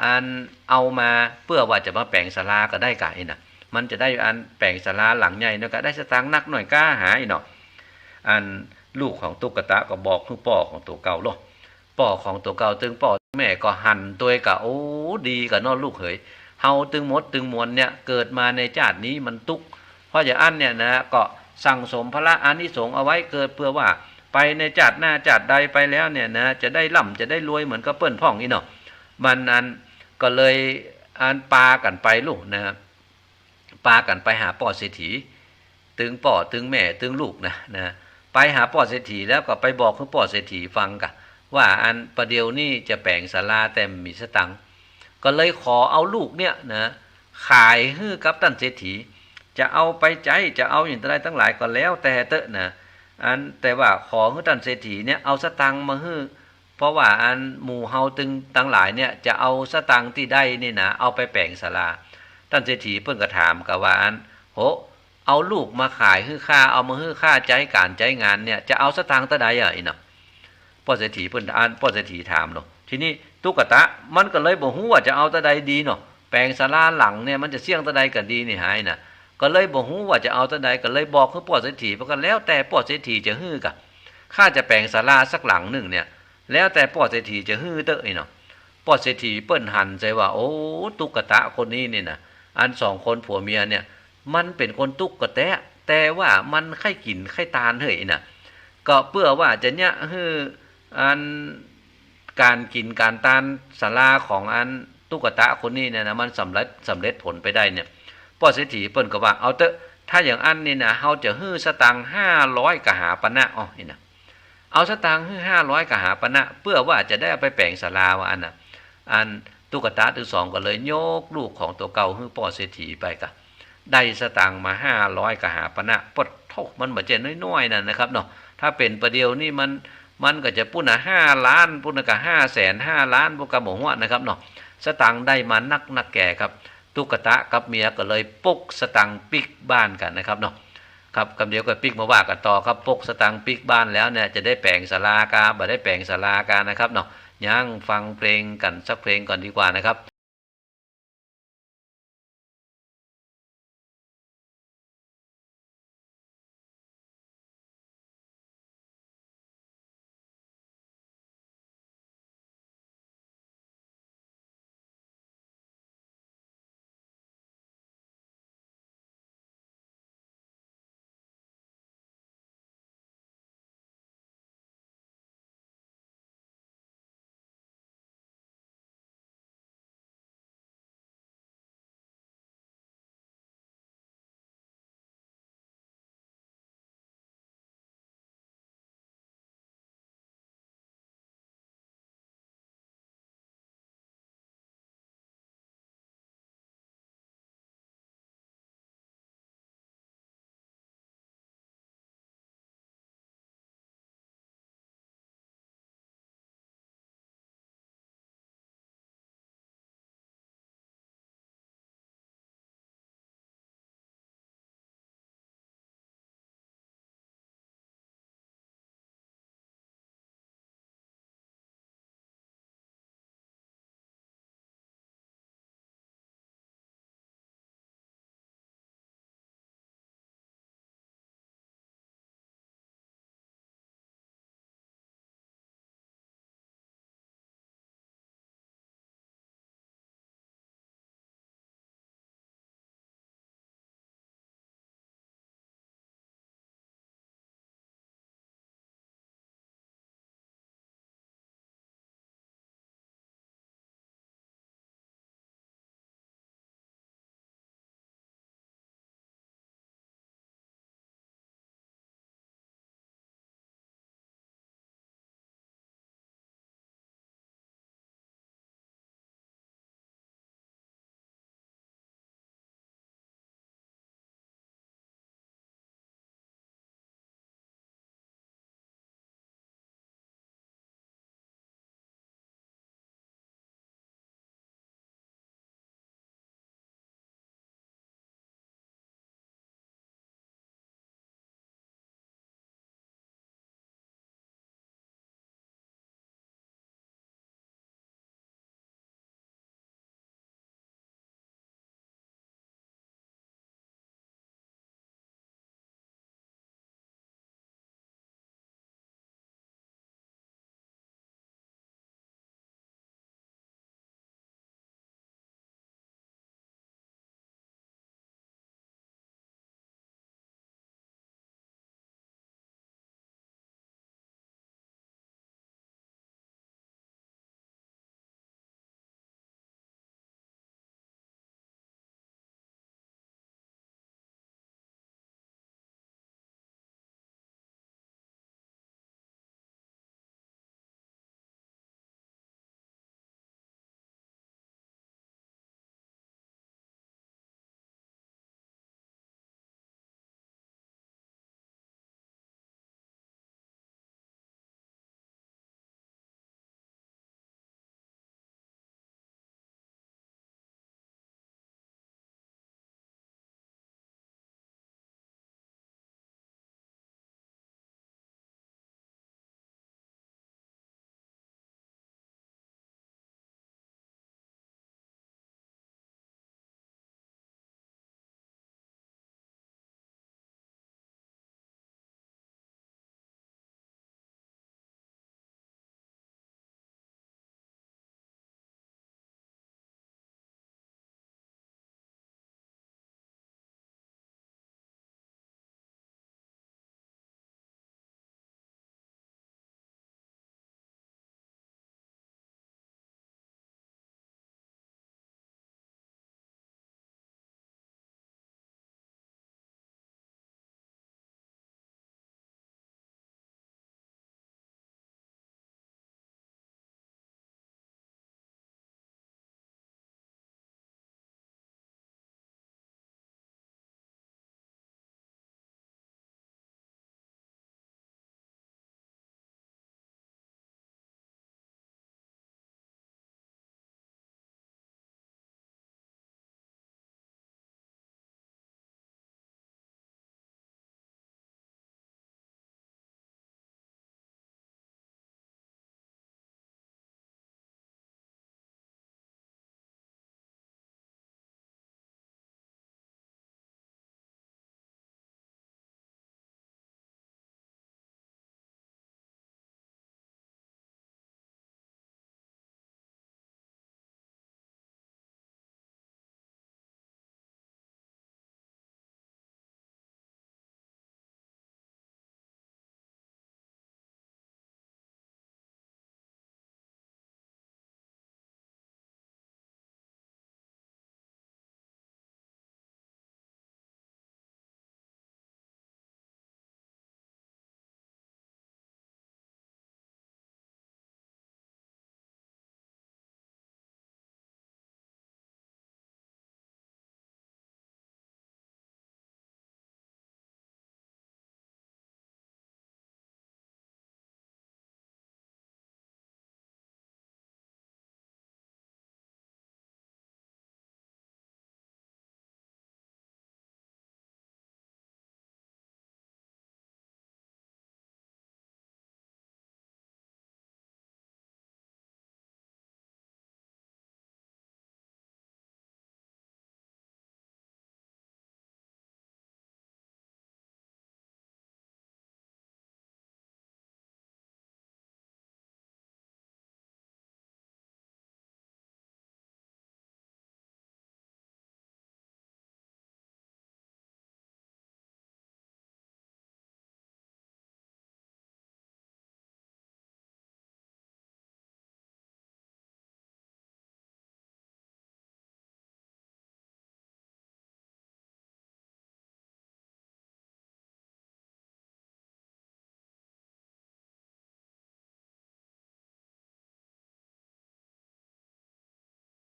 อันเอามาเปื้อว่าจะมาแป๋งศาลาก็ได้ก่ะไอ้น่ะ มันจะได้อันแป๋งศาลาหลังใหญ่เนาะก่ะ ได้สตางค์นักหน่อยก้าหาไอ้เนาะ อันลูกของตุ๊กตะก็บอกหื้อป้อของตั๋วเก่าโลด ป้อของตั๋วเก่า ตึงป้อแม่ก็หันตวยก่ะ โอ้ ดีก่ะเนาะลูกเหย เฮาตึงหมดตึงมวลเนี่ย เกิดมาในจาตินี้มันตุ๊กข์ เพราะอย่างอั้นเนี่ยนะ ก็สั่งสมผละอานิสงส์เอาไว้ เกิดเปื้อว่าไปในจาติหน้าจาติใดไปแล้วเนี่ยนะ จะได้ร่ำจะได้รวยเหมือนกับเปิ้นพ่องอี้เนาะ มันอันก็เลยอันปากั๋นไปลูกนะ ปากั๋นไปหาป้อเศรษฐี ตึงป้อตึงแม่ตึงลูกนะ นะ ไปหาป้อเศรษฐีแล้วก็ไปบอกหื้อป้อเศรษฐีฟังก่ะ ว่าอันประเดี๋ยวนี้จะแป๋งศาลาแต่บ่มีสตางค์ ก็เลยขอเอาลูกเนี่ยนะ ขายหื้อกับต้านเศรษฐี จะเอาไปใจ๊ จะเอาอย่างใดตังหลายก็แล้วแต่เต๊อะนะ อันแต่ว่าขอหื้อต้านเศรษฐีเนี่ยเอาสตางค์มาหื้อ เพราะว่าอันหมู่เฮาตึงตังหลายเนี่ยจะเอาสตางค์ตี้ได้นี่นะ เอาไปแป๋งศาลา ต้านเศรษฐีเปิ้นก็ถามก่ะว่าอัน โห เอาลูกมาขายหื้อข้า เอามาหื้อข้าใจ๊ก๋านใจ๊งานเนี่ย จะเอาสตางค์เต้าใดอะอี้เนาะ ป้อเศรษฐีเปิ้น อันป้อเศรษฐีถามเนาะ ทีนี้ตุ๊กตะมันก็เลยบ่ฮู้ว่าจะเอาเต้าใดดีเนาะ แป๋งศาลาหลังเนี่ยมันจะเสี้ยงเต้าใดก่ะดีนี่หาไอ้น่ะ ก็เลยบ่ฮู้ว่าจะเอาเต้าใด ก็เลยบอกหื้อป้อเศรษฐีไปก่ะ แล้วแต่ป้อเศรษฐีจะหื้อก่ะ ข้าจะแป๋งศาลาสักหลังนึ่งเนี่ย แล้วแต่ป้อเศรษฐีจะหื้อเต๊อะอี้เนาะ ป้อเศรษฐีเปิ้นหันใจ๋ว่า โอ้ ตุ๊กตะคนนี้นี่นะ อันสองคนผัวเมียเนี่ย มันเป๋นคนตุ๊กข์ก็แต๊ แต่ว่ามันใค่กิ๋นใค่ตานเหยนะ ก็เปื้อว่าจะเยียะหื้ออันก๋านกิ๋นก๋านตานศาลาของอันตุ๊กตะคนนี้เนี่ยนะ มันสำเร็จ สำเร็จผลไปได้เนี่ย ป้อเศรษฐีเปิ้นก็ว่า เอาเต๊อะ ถ้าอย่างอั้นนี่นะ เฮาจะหื้อสตางค์ห้าร้อยกหาปณะ อ้อ นี่นะ เอาสตางค์หื้อห้าร้อยกหาปณะ เปื้อว่าจะได้เอาไปแป๋งศาลา ว่าอั้นน่ะ อันตุ๊กตะตึงสองก็เลยยกลูกของตั๋วเก่าหื้อป้อเศรษฐีไปก่ะ ได้สตางค์มาห้าร้อยกหาปณะ ปะโธ่ มันบ่ใจ้น้อยๆ นั่นนะครับเนาะ ถ้าเป๋นประเดี๋ยวนี้มัน มันก็จะปู้นน่ะห้าล้าน ปู้นน่ะก็ห้าแสน ห้าล้าน ปู้นก็บ่ฮู้นะครับเนาะ สตางค์ได้มานักนักแก่ครับ ตุ๊กตะกับเมียก็เลยปกสตางค์ปิ๊กบ้านกั๋นนะครับเนาะ ครับ กำเดียวก็ปิ๊กมาว่ากั๋นต่อครับ ปกสตางค์ปิ๊กบ้านแล้วเนี่ย จะได้แป๋งศาลากา บ่ได้แป๋งศาลากานะครับเนาะ ยังฟังเพลงกั๋นสักเพลงก่อนดีกว่านะครับ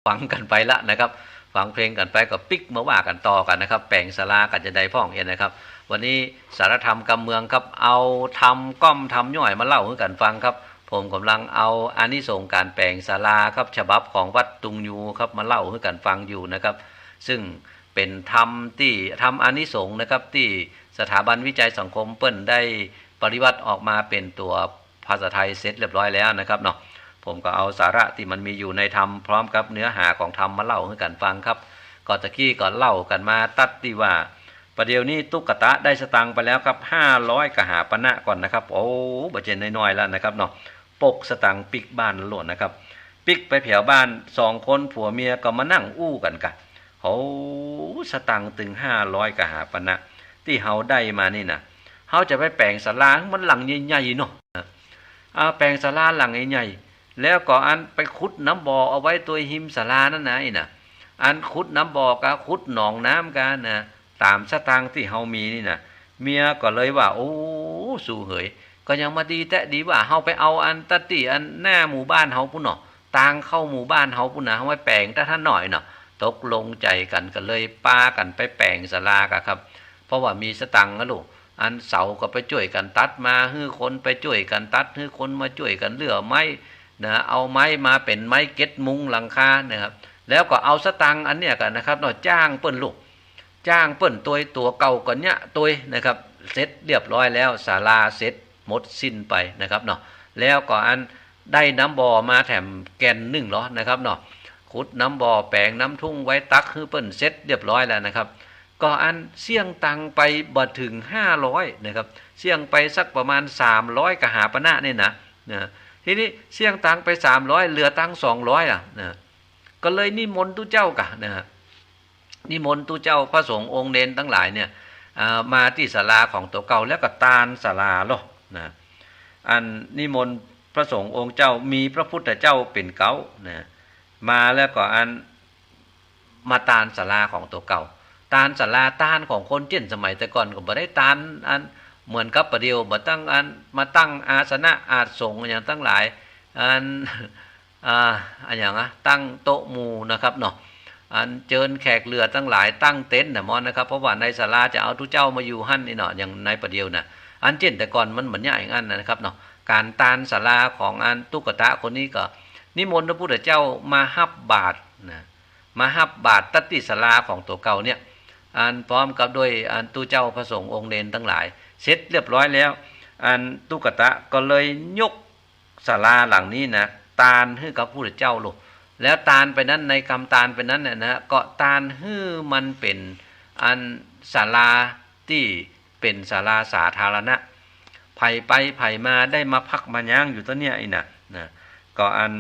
ฟังกั๋นไปละนะครับ ฟังเพลงกั๋นไปก็ปิ๊กมาว่ากั๋นต่อกั๋นนะครับ แป๋งศาลากั๋นจาใดพ่องเอียนะครับ วันนี้สาระธรรมกำเมืองครับ เอาธรรมก้อมธรรมย่อยมาเล่าหื้อกั๋นฟังครับ ผมก่ำลังเอาอานิสงส์ก๋านแป๋งศาลาครับ ฉบับของวัดตุงยูครับ มาเล่าหื้อกั๋นฟังอยู่นะครับ ซึ่งเป๋นธรรมตี้ ธรรมอานิสงส์นะครับ ตี้สถาบันวิจัยสังคมเปิ้นได้ปริวัติออกมาเป๋นตั๋วภาษาไทยเสร็จเรียบร้อยแล้วนะครับเนาะ ผมก็เอาสาระตี้มันมีอยู่ในธรรมพร้อมกับเนื้อหาของธรรมมาเล่าหื้อกั๋นฟังครับ ก็ตะกี้ก็เล่ากั๋นมาตั๊ดตี้ว่า ประเดี๋ยวนี้ตุ๊กตะได้สตางค์ไปแล้วครับ ห้าร้อยกหาปณะก่อนนะครับ โอ้ บ่ใจ้น้อยๆ แล้วนะครับเนาะ ปกสตางค์ปิ๊กบ้านโลดนะครับ ปิ๊กไปแผวบ้าน สองคนผัวเมียก็มานั่งอู้กั๋นกะ โอ้ สตางค์ตึงห้าร้อยกหาปณะ ตี้เฮาได้มานี่นะ เฮาจะไปแป๋งศาลาหื้อมันหลังใหญ่ๆ เนาะ อ่า แป๋งศาลาหลังใหญ่ๆ แล้วก็อันไปขุดน้ำบ่อเอาไว้ตวยฮิมศาลานั่นนะ อี้นะ อันขุดน้ำบ่อก็ขุดหนองน้ำกั๋นนะ ต๋ามสตางค์ตี้เฮามีนี่นะ เมียก็เลยว่า โอ้ สูเหย ก็ยังมาดีแต๊ดีว่า เฮาไปเอาอันตั๊ดตี้อันหน้าหมู่บ้านเฮาปู้นเนาะ ตางเข้าหมู่บ้านเฮาปู้นนะ เฮาไปแป๋งตั๊ดหั้นหน่อยเนาะ ตกลงใจ๋กั๋นก็เลยปากั๋นไปแป๋งศาลากะครับ เพราะว่ามีสตางค์นะลูก อันเสาก็ไปจ้วยกั๋นตั๊ดมา หื้อคนไปจ้วยกั๋นตั๊ด หื้อคนมาจ้วยกั๋นเลื่อไม้นะ เอาไม้มาเป๋นไม้เก็ดมุงหลังคานะครับ แล้วก็เอาสตางค์อันเนี้ยกั๋นนะครับเนาะ จ้างเปิ้นลูก จ้างเปิ้นตวย ตั๋วเก่าก็เยียะตวยนะครับ เสร็จเรียบร้อยแล้ว ศาลาเสร็จหมดสิ้นไปนะครับเนาะ แล้วก็อันได้น้ำบ่อมาแถมแก่นนึ่งลอนะครับเนาะ ขุดน้ำบ่อแป๋งน้ำทุ่งไว้ตักหื้อเปิ้นเสร็จเรียบร้อยแล้วนะครับ ก็อันเสี้ยงตังค์ไปบ่เถิงห้าร้อยนะครับ เสี้ยงไปสักประมาณสามร้อยกหาปณะนี่นะ นะ ทีนี้เสี้ยงตังค์ไปสามร้อย เหลือตังค์สองร้อยอะนะ ก็เลยนิมนต์ตุ๊เจ้ากะนะ นิมนต์ตุ๊เจ้าพระสงฆ์องค์เณรตังหลายเนี่ย อ่า มาตี้ศาลาของตั๋วเก่า แล้วก็ตานศาลาโลดนะ อันนิมนต์พระสงฆ์องค์เจ้า มีพระพุทธเจ้าเป๋นเก๊านะ มาแล้วก็อัน มาตานศาลาของตั๋วเก่า ตานศาลา ตานของคนเจ๊นสมัยแต่ก่อนก็บ่ได้ตานอันเหมือนกับประเดี๋ยว บ่ตั้งอัน มาตั้งอาสนะอาสงฆ์อะหยังตังหลาย อัน อ่า อะหยังอะ ตั้งโต๊ะหมู่นะครับเนาะ อันเจิญแขกเหลือตังหลาย ตั้งเต็นท์นะมอนะครับ เพราะว่าในศาลาจะเอาตุ๊เจ้ามาอยู่หั้นนี่เนาะ อย่างในประเดี๋ยวนะ อันเจ๊นแต่ก่อนมันบ่ใหญ่อย่างนั้นนะครับเนาะ ก๋านตานศาลาของอันตุ๊กตะคนนี้ก็นิมนต์พระพุทธเจ้ามาฮับบาตรนะ มาฮับบาตรตั๊ดตี้ศาลาของตั๋วเก่าเนี่ย อันพร้อมกับด้วยอันตุ๊เจ้าพระสงฆ์องค์เณรตังหลาย เสร็จเรียบร้อยแล้ว อันตุ๊กตะก็เลยยกศาลาหลังนี้นะ ตานหื้อกับพระพุทธเจ้าโลด แล้วตานไปนั้น ในกำตานไปนั้นเนี่ยนะ ก็ตานหื้อมันเป๋นอันศาลาตี้เป๋นศาลาสาธารณะ ใผไปใผมาได้มาพักมาย้างอยู่ตรงเนี้ยอี้นะ นะ ก็อัน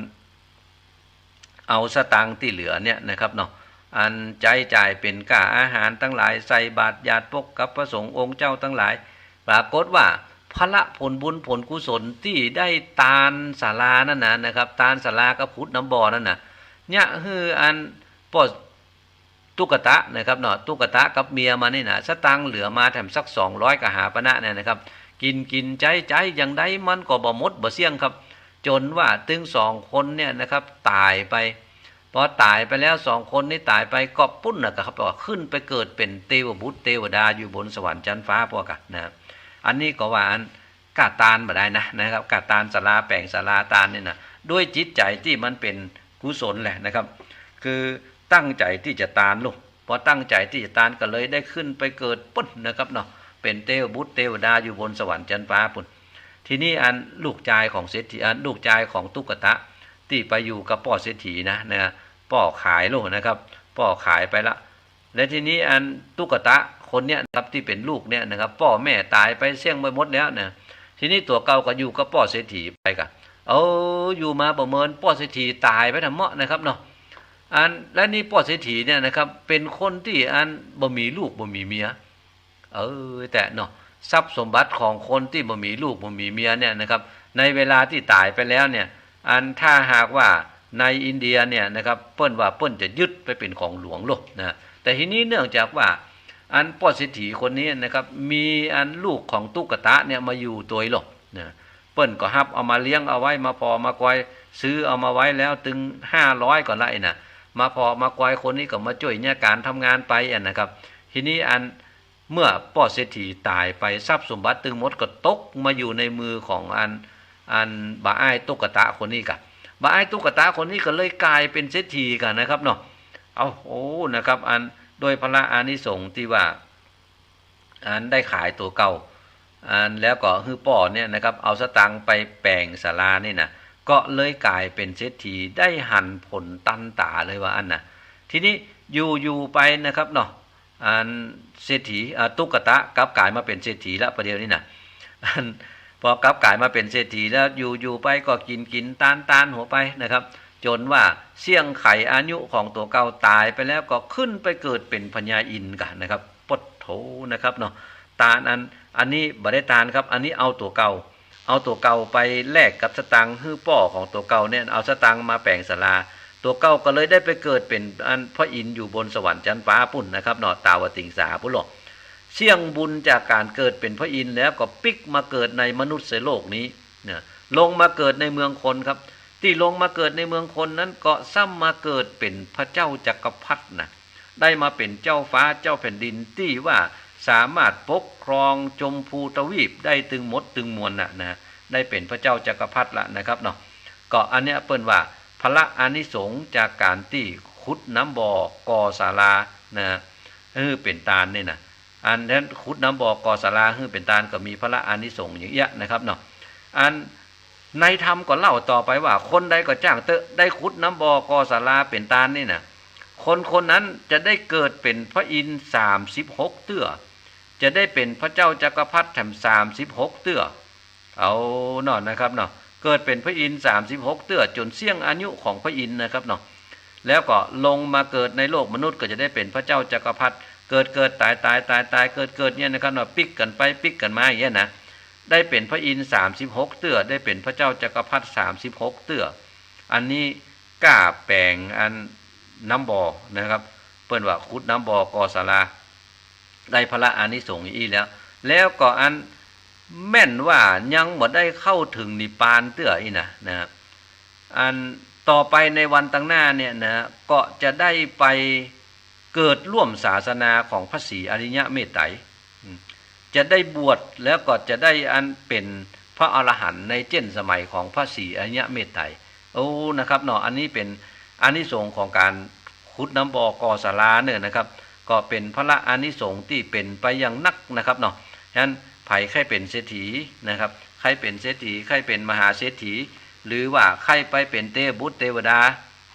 เอาสตางค์ตี้เหลือเนี่ยนะครับเนาะ อันใจ๊จ่ายเป๋นก้าอาหารตังหลาย ใส่บาตรหยาดปกกับพระสงฆ์องค์เจ้าตังหลาย ปรากฏว่าผละผลบุญผลกุศลตี้ได้ตานศาลานั่นนะ นะครับ ตานศาลากับขุดน้ำบ่อนั่นนะ เยียะหื้ออันป้อตุ๊กตะนะครับเนาะ ตุ๊กตะกับเมียมันนี่นะ สตางค์เหลือมาแถมสักสองร้อยกหาปณะเนี่ยนะครับ กิ๋นกิ๋นใจ๊ใจ๊อย่างใดมันก็บ่หมดบ่เสี้ยงครับ จ๋นว่าตึงสองคนเนี่ยนะครับ ต๋ายไป พอต๋ายไปแล้ว สองคนนี้ต๋ายไปก็ปู๊นนะครับ ก็ขึ้นไปเกิดเป๋นเตวบุตรเตวดาอยู่บนสวรรค์จั๊นฟ้าปู้นกะนะ อันนี้ก็ว่าอันก้าตานบ่ได้นะ นะครับ ก้าตานศาลาแป๋งศาลาตานนี่นะ ด้วยจิตใจ๋ตี้มันเป๋นกุศลแหละนะครับ คือตั้งใจ๋ตี้จะตานลูก พอตั้งใจ๋ตี้จะตานก็เลยได้ขึ้นไปเกิดปู๊นนะครับเนาะ เป๋นเตวบุตรเตวดาอยู่บนสวรรค์จั๊นฟ้าปู๊น ทีนี้อันลูกจายของเศรษฐี อันลูกจายของตุ๊กตะตี้ไปอยู่กับป้อเศรษฐีนะ นะ ป้อขายโลดนะครับ ป้อขายไปละ และทีนี้อันตุ๊กตะคนเนี้ยนะครับ ตี้เป๋นลูกเนี่ยนะครับ ป้อแม่ต๋ายไปเสี้ยงไปหมดแล้วนะ ทีนี้ตั๋วเก่าก็อยู่กับป้อเศรษฐีไปกะ เออ อยู่มาบ่เมินป้อเศรษฐีต๋ายไปแถมเมาะนะครับเนาะ อัน และนี่ป้อเศรษฐีเนี่ยนะครับ เป๋นคนตี้อันบ่มีลูกบ่มีเมีย เออ แต่เนาะ ทรัพย์สมบัติของคนตี้บ่มีลูกบ่มีเมียเนี่ยนะครับ ในเวลาตี้ต๋ายไปแล้วเนี่ย อันถ้าหากว่าในอินเดียเนี่ยนะครับ เปิ้นว่าเปิ้นจะยึดไปเป๋นของหลวงโลดนะ แต่ทีนี้เนื่องจากว่าอันป้อเศรษฐีคนนี้นะครับ มีอันลูกของตุ๊กตะเนี่ยมาอยู่ตวยโลดนะ เปิ้นก็ฮับเอามาเลี้ยงเอาไว้ มาผ่อมากอย ซื้อเอามาไว้แล้วตึงห้าร้อยก่อนละอี้นะ มาผ่อมาคอย คนนี้ก็มาจ้วยเยียะก๋านทำงานไปอันนะครับ ทีนี้อัน เมื่อป้อเศรษฐีต๋ายไป ทรัพย์สมบัติตึงหมดก็ตกมาอยู่ในมือของอัน อันบ่าอ้ายตุ๊กตะคนนี้ก่ะ บ่าอ้ายตุ๊กตะคนนี้ก็เลยก๋ายเป๋นเศรษฐีก่ะนะครับเนาะ เอา โอ้ นะครับ อัน โดยพละอานิสงส์ตี้ว่า อันได้ขายตั๋วเก่า อันแล้วก็หื้อป้อเนี่ยนะครับ เอาสตางค์ไปแป๋งศาลานี่นะ ก็เลยก๋ายเป๋นเศรษฐี ได้หันผลตันต๋าเลยว่าอั้นนะ ทีนี้อยู่ๆ ไปนะครับเนาะ อันเศรษฐี อ่า ตุ๊กตะกลับก๋ายมาเป๋นเศรษฐีละประเดี๋ยวนี้นะ อัน พอกลับก๋ายมาเป๋นเศรษฐีแล้ว อยู่ๆ ไปก็กิ๋นกิ๋นตานตานหัวไปนะครับ จ๋นว่าเสี้ยงไขอายุของตั๋วเก่าต๋ายไปแล้ว ก็ขึ้นไปเกิดเป๋นพญาอินทร์ก่ะนะครับ ปะโถนะครับเนาะ ตานอัน อันนี้บ่ได้ตานครับ อันนี้เอาตั๋วเก่า เอาตั๋วเก่าไปแลกกับสตางค์หื้อป้อของตั๋วเก่าเนี่ย เอาสตางค์มาแป๋งศาลา ตั๋วเก่าก็เลยได้ไปเกิดเป๋นอันพระอินทร์อยู่บนสวรรค์จั๊นฟ้าปู๊นนะครับเนาะ ตาวติงสาปู๊นลอ เสี้ยงบุญจากก๋านเกิดเป๋นพระอินทร์แล้วก็ปิ๊กมาเกิดในมนุษย์โลกนี้นะ ลงมาเกิดในเมืองคนครับ ตี้ลงมาเกิดในเมืองคนนั้นก็ซ้ำมาเกิดเป๋นพระเจ้าจักรพรรดินะ ได้มาเป๋นเจ้าฟ้าเจ้าแผ่นดินตี้ว่าสามารถปกครองชมพูทวีปได้ตึงหมดตึงมวลน่ะนะ ได้เป๋นพระเจ้าจักรพรรดิละนะครับเนาะ ก็อันเนี้ยเปิ้นว่าพละอานิสงส์จากก๋านตี้ขุดน้ำบ่อก่อศาลานะ หื้อเป๋นตานนี่นะ อันนั้นขุดน้ำบ่อก่อศาลาหื้อเป๋นตานก็มีพละอานิสงส์อย่างเอี้ยนะครับเนาะ อัน ในธรรมก็เล่าต่อไปว่า คนใดก็จ้างเต๊อะ ได้ขุดน้ำบ่อก่อศาลาเป๋นตานนี่นะ คนคนนั้นจะได้เกิดเป๋นพระอินทร์สามสิบหกเตื้อ จะได้เป๋นพระเจ้าจักรพรรดิแถมสามสิบหกเตื้อ เอาเนาะนะครับเนาะ เกิดเป๋นพระอินทร์สามสิบหกเตื้อจ๋นเสี้ยงอายุของพระอินทร์นะครับเนาะ แล้วก็ลงมาเกิดในโลกมนุษย์ก็จะได้เป๋นพระเจ้าจักรพรรดิ เกิดเกิดต๋ายต๋ายต๋ายต๋ายเกิดเกิดเนี่ยนะครับเนาะ ปิ๊กกั๋นไปปิ๊กกั๋นมาอย่างเงี้ยนะ ได้เป๋นพระอินทร์สามสิบหกเตื้อ ได้เป๋นพระเจ้าจักรพรรดิสามสิบหกเตื้อ อันนี้ก้าแป๋งอันน้ำบ่อนะครับ เปิ้นว่าขุดน้ำบ่อก่อศาลา ได้พละอานิสงส์อี้แล้ว แล้วก็อันแม่นว่ายังบ่ได้เข้าเถิงนิพพานเตื้ออี้นะ นะ อันต่อไปในวันตังหน้าเนี่ยนะ ก็จะได้ไปเกิดร่วมศาสนาของพระศรีอริยะเมตไตร อืม จะได้บวชแล้วก็จะได้อันเป๋นพระอรหันต์ในเจ้นสมัยของพระศรีอริยะเมตไตร โอ้ นะครับเนาะ อันนี้เป๋นอานิสงส์ของก๋านขุดน้ำบ่อก่อศาลาเนี่ยนะครับ ก็เป๋นพละอานิสงส์ตี้เป๋นไปอย่างนักนะครับเนาะ ฉะนั้นใผใค่เป๋นเศรษฐีนะครับ ใค่เป๋นเศรษฐี ใค่เป๋นมหาเศรษฐี หรือว่าใค่ไปเป๋นเตวบุตรเตวดา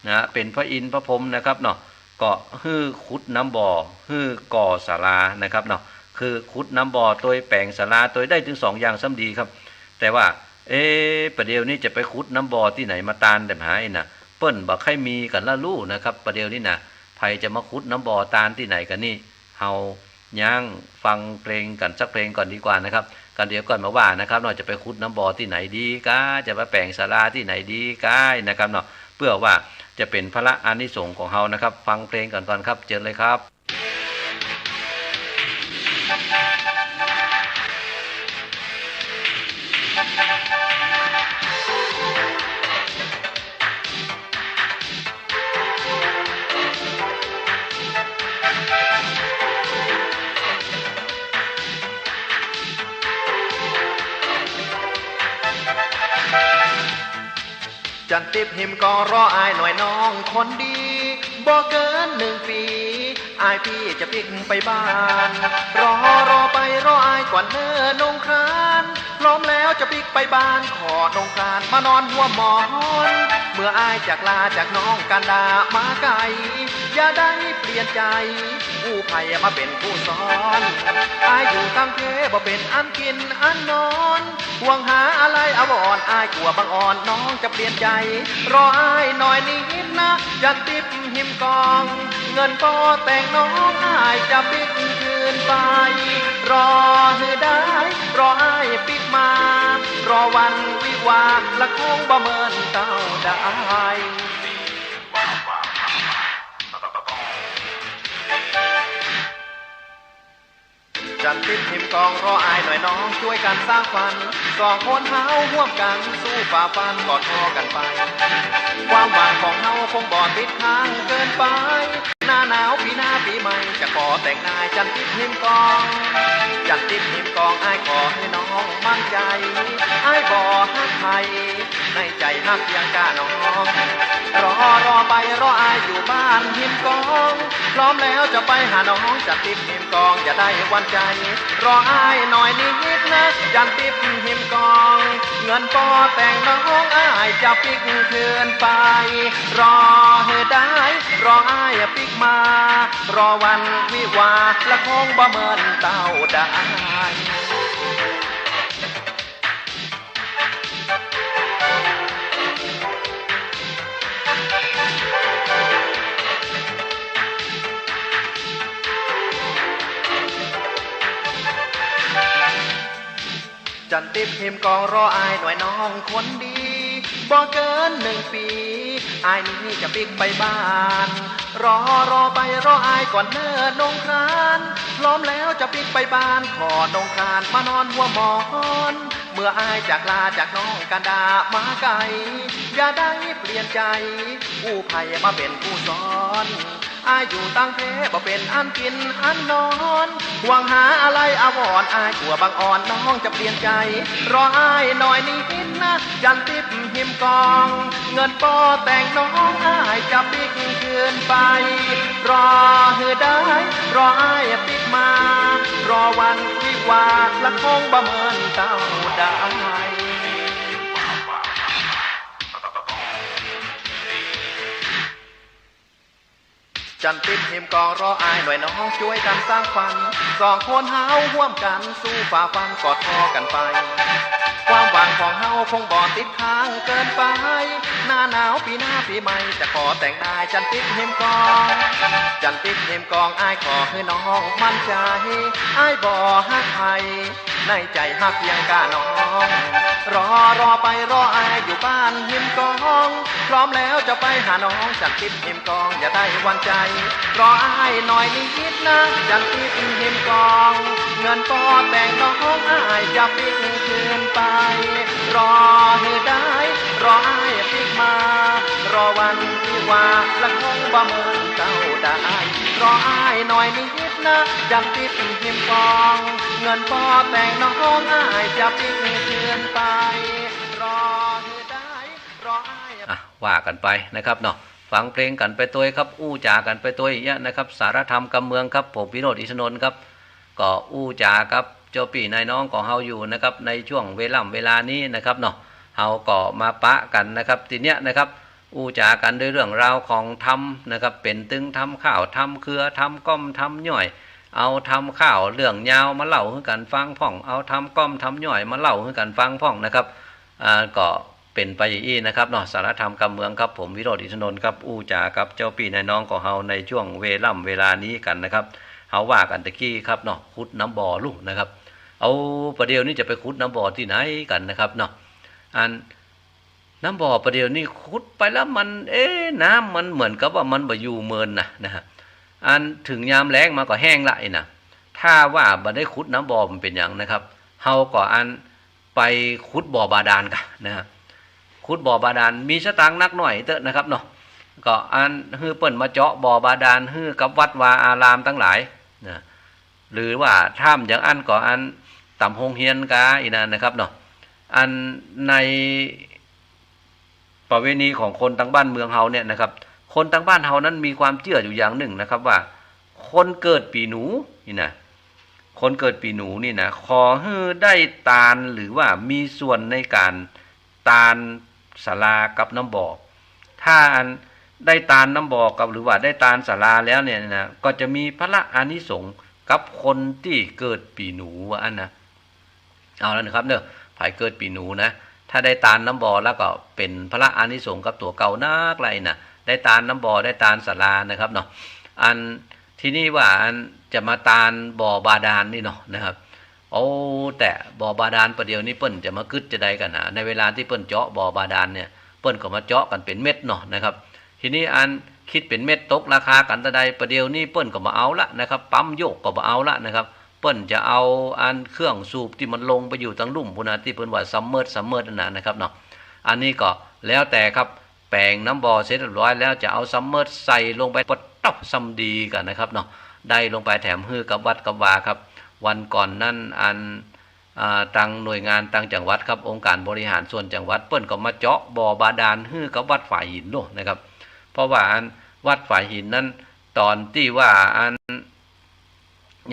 นะ เป๋นพระอินทร์พระพรหมนะครับเนาะ ก็หื้อขุดน้ำบ่อ หื้อก่อศาลานะครับเนาะ คือขุดน้ำบ่อตวยแป๋งศาลาตวยได้ตึงสองอย่างซ้ำดีครับ แต่ว่า เอ๊ะ ประเดี๋ยวนี้จะไปขุดน้ำบ่อตี้ไหนมาตานแถมหาอี้นะ เปิ้นบ่ใค่มีกั๋นละลู่นะครับ ประเดี๋ยวนี้นะ ใผจะมาขุดน้ำบ่อตานตี้ไหนกั๋นนี่ เฮา ยังฟังเพลงกั๋นสักเพลงก่อนดีกว่านะครับ กั๋นเดี๋ยวก่อนมาว่านะครับเนาะ จะไปขุดน้ำบ่อตี้ไหนดีก้า จะไปแป๋งศาลาตี้ไหนดีก้านะครับเนาะ เปื้อว่าจะเป๋นพละอานิสงส์ของเฮานะครับ ฟังเพลงกั๋นก่อนครับ เจิญเลยครับ จันติ๊บหิมกองรออ้ายหน่อยน้องคนดี บ่เกินหนึ่งปี๋ อ้ายปี้จะปิ๊กไปบ้าน รอ รอไป รออ้ายก่อนเน่อน้องคราน พร้อมแล้วจะปิ๊กไปบ้าน ขอน้องครานมานอนฮ่วมหมอน เมื่ออ้ายจากลาจากน้องกันดามาไกล อย่าได้เปลี่ยนใจ๋ อู้ใผมาเป๋นผู้สอน อ้ายอยู่ตางเพบ่เป๋นอันกิ๋นอันนอน ห่วงหาอะไรอาวรณ์ อ้ายกั๋วบังอ่อน น้องจะเปลี่ยนใจ๋ รออ้ายหน่อยนิดนะ จันติ๊บหิมกอง เงินป้อแต่งน้องอ้ายจะปิ๊กคืนไป รอหื้อได้ รออ้ายปิ๊กมา รอวันวิวาห์ ละคงบ่เมินเต้าได้ จันติ๊บหิมกองรออ้ายหน่อยน้อง จ้วยกั๋นสร้างฝัน สองคนเฮาฮ่วมกั๋น สู้ฝ่าฟันกอดคอกั๋นไป ความหวังของเฮา คงบ่ติดค้างเกินไป หน้าหนาวปีหน้าปีใหม่ จะขอแต่งนายจันติ๊บฮิมกอง จันติ๊บฮิมกอง อ้ายขอหื้อน้องมั่นใจ๋ อ้ายบ่ฮักใผ ในใจ๋ฮักเพียงก้าน้อง รอ รอไป รออ้ายอยู่บ้านฮิมกอง พร้อมแล้วจะไปหาน้อง จันติ๊บฮิมกอง อย่าได้หวั่นใจ๋ รออ้ายหน่อยนิดนะ จันติ๊บฮิมกอง เงินปอแต่งน้องอ้ายจะปิ๊กคืนไป รอหื้อได้ รออ้ายปิ๊กมา รอวันวิวาห์ละคงบ่เมินเต้าดาย จันติ๊บฮิมกองรออ้ายหน่อยน้องคนดี บ่เกินหนึ่งปี๋ อ้ายนี้จะปิ๊กไปบ้าน รอ รอไป รออ้ายก่อนเน่อนงคราน พร้อมแล้วจะปิ๊กไปบ้าน ขอนงครานมานอนหัวหมอน เมื่ออ้ายจากลาจากน้องกันดามาไกล อย่าได้เปลี่ยนใจ๋ กู้ไผมาเป๋นผู้สอน อ้ายอยู่ต่างแคว้นบ่เป๋นอันกิ๋นอันนอน ห่วงหาอาลัยอาวรณ์ อ้ายกั๋วบังอ่อนน้องจะเปลี่ยนใจ๋ รออ้ายหน่อยนิดนะ จันติ๊บฮิมกอง เงินปอแต่งน้องอ้ายจะปิ๊กคืนไป รอหื้อได้ รออ้ายปิ๊กมา รอวันวิวาห์ละคงบ่เมินเต้าดาย จันติ๊บฮิมกองรออ้ายหน่อยน้องจ้วยกั๋นสร้างฝัน สองคนเฮาฮ่วมกั๋นสู้ฝ่าฟันกอดคอกั๋นไป ความหวังของเฮาคงบ่ติดค้างเกินไป หน้าหนาวปี๋หน้าปี๋ใหม่ จะขอแต่งนายจันติ๊บฮิมกอง จันติ๊บฮิมกอง อ้ายขอหื้อน้องมั่นใจ๋ อ้ายบ่ฮักใผ ในใจ๋ฮักเพียงก้าน้อง รอ รอไป รออ้ายอยู่บ้านฮิมกอง พร้อมแล้วจะไปหาน้อง จันติ๊บฮิมกอง อย่าได้หวั่นใจ๋ รออ้ายหน่อยนิดนะ จันติ๊บฮิมกอง เงินปอแต่งน้องอ้ายจะปิ๊กคืนไป รอหื้อได้ รออ้ายปิ๊กมา รอวันวิวาห์ละคงบ่เมินเต้าดาย รออ้ายหน่อยนิดนะ จันติ๊บฮิมกอง เงินปอแต่งน้องอ้ายจะปิ๊กคืนไป รอหื้อได้ รออ้าย อ่ะ ว่ากั๋นไปนะครับเนาะ ฟังเพลงกั๋นไปตวยครับ อู้จ๋ากั๋นไปตวยอย่างเงี้ยนะครับ สารธรรมกำเมืองครับ ผมวิโรจน์ อินทนนท์ครับ ก็อู้จ๋ากับเจ้าปี้นายน้องของเฮาอยู่นะครับ ในช่วงเวล่ำเวลานี้นะครับเนาะ เฮาก็มาปะกั๋นนะครับ ทีเนี้ยนะครับ อู้จ๋ากั๋นโดยเรื่องราวของธรรมนะครับ เป๋นตึงธรรมข้าว ธรรมเครือ ธรรมก้อม ธรรมย่อย เอาธรรมข้าวเรื่องยาวมาเล่าหื้อกั๋นฟังพ่อง เอาธรรมก้อม ธรรมย่อยมาเล่าหื้อกั๋นฟังพ่องนะครับ อ่า ก็เป๋นไปอย่างอี้นะครับเนาะ สารธรรมกำเมืองครับ ผมวิโรจน์ อินทนนท์ครับ อู้จ๋ากับเจ้าปี้นายน้องของเฮาในช่วงเวล่ำเวลานี้กั๋นนะครับ เฮาว่ากั๋นตะกี้ครับเนาะ ขุดน้ำบ่อลูกนะครับ เอา ประเดี๋ยวนี้จะไปขุดน้ำบ่อตี้ไหนกั๋นนะครับเนาะ อัน น้ำบ่อประเดี๋ยวนี้ขุดไปแล้วมัน เอ๊ะ น้ำมันเหมือนกับว่ามันบ่อยู่เมินนะ นะฮะ อันเถิงยามแล้งมาก็แห้งละไอ้นะ ถ้าว่าบ่ได้ขุดน้ำบ่อมันเป๋นหยังนะครับ เฮาก็อันไปขุดบ่อบาดาลกั๋นนะฮะ ขุดบ่อบาดาล มีสตางค์นักหน่อยเต๊อะนะครับเนาะ ก็อันหื้อเปิ้นมาเจาะบ่อบาดาลหื้อกับวัดวาอารามตังหลายนะ หรือว่าถ้าบ่อย่างอั้นก็อันต๋ามโฮงเฮียนกาอี้นะนะครับเนาะ อันในประเวณีของคนตางบ้านเมืองเฮาเนี่ยนะครับ คนตางบ้านเฮานั้นมีความเจื้ออยู่อย่างนึ่งนะครับว่า คนเกิดปี๋หนูนี่นะ คนเกิดปี๋หนูนี่นะ ขอหื้อได้ตานหรือว่ามีส่วนในก๋านตานศาลากับน้ำบ่อ ถ้าอันได้ตานน้ำบ่อกับหรือว่าได้ตานศาลาแล้วเนี่ยนะ ก็จะมีพละอานิสงส์กับคนตี้เกิดปี๋หนูว่าอั้นนะ เอาแล้วนะครับเนาะ ใผเกิดปี๋หนูนะ ถ้าได้ตานน้ำบ่อแล้วก็เป๋นพละอานิสงส์กับตั๋วเก่านักละไอ้นะ ได้ตานน้ำบ่อ ได้ตานศาลานะครับเนาะ อันทีนี้ว่าอันจะมาตานบ่อบาดาลนี่เนาะนะครับ โอ้ แต่บ่อบาดาลประเดี๋ยวนี้เปิ้นจะมากึ๊ดจาใดกั๋นนะ ในเวลาตี้เปิ้นเจาะบ่อบาดาลเนี่ย เปิ้นก็มาเจาะกั๋นเป๋นเม็ดเนาะนะครับ ทีนี้อันกึ๊ดเป๋นเม็ดตกราคากั๋นตาใด ประเดี๋ยวนี้เปิ้นก็บ่เอาละนะครับ ปั๊มโยกก็บ่เอาละนะครับ เปิ้นจะเอาอันเครื่องสูบตี้มันลงไปอยู่ตางลุ่มปู้นนะ ตี้เปิ้นว่าซัมเมิร์จ ซัมเมิร์จนั่นนะนะครับเนาะ อันนี้ก็แล้วแต่ครับ แป๋งน้ำบ่อเสร็จเรียบร้อยแล้ว จะเอาซัมเมอร์ใส่ลงไป ปะเต๊า ซ่ำดีกั๋นนะครับเนาะ ได้ลงไปแถมหื้อกับวัดกับวาครับ วันก่อนนั้นอัน อ่า ตางหน่วยงานตางจังหวัดครับ องค์การบริหารส่วนจังหวัด เปิ้นก็มาเจาะบ่อบาดาลหื้อกับวัดฝายหินโน่นนะครับ เพราะว่าอันวัดฝายหินนั้น ต๋อนตี้ว่าอัน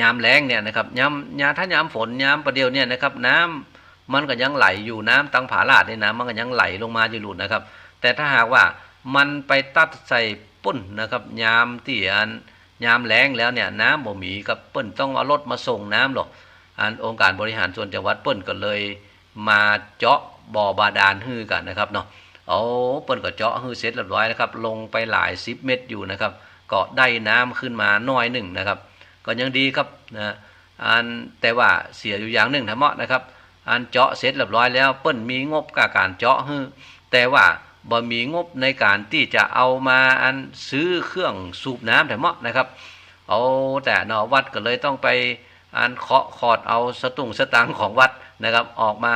ยามแล้งเนี่ยนะครับ ยาม ยาม ถ้ายามฝน ยามปะเดี่ยวเนี่ยนะครับ น้ำมันก็ยังไหลอยู่ น้ำตางผาลาดนี่นะ มันก็ยังไหลลงมาอยู่ลูกนะครับ แต่ถ้าหากว่ามันไปตั๊ดใส่ปู๊นนะครับ ยามตี้อัน ยามแล้งแล้วเนี่ย น้ำบ่มีครับ เปิ้นต้องเอารถมาส่งน้ำหรอก อันองค์การบริหารส่วนจังหวัดเปิ้นก็เลยมาเจาะบ่อบาดาลหื้อกั๋นนะครับเนาะ เอา เปิ้นก็เจาะหื้อเสร็จเรียบร้อยแล้วครับ ลงไปหลายสิบเมตรอยู่นะครับ ก็ได้น้ำขึ้นมาหน้อยนึ่งนะครับ ก็ยังดีครับนะ อัน แต่ว่าเสียอยู่อย่างนึ่งแท้เมาะนะครับ อันเจาะเสร็จเรียบร้อยแล้ว เปิ้นมีงบก้าก๋านเจาะหื้อ แต่ว่าบ่มีงบในก๋านตี้จะเอามาอันซื้อเครื่องสูบน้ำแท้เมาะนะครับ เอา แต่เนาะ วัดก็เลยต้องไปอันเคาะขอดเอาสตุ้งสตางค์ของวัดนะครับ ออกมา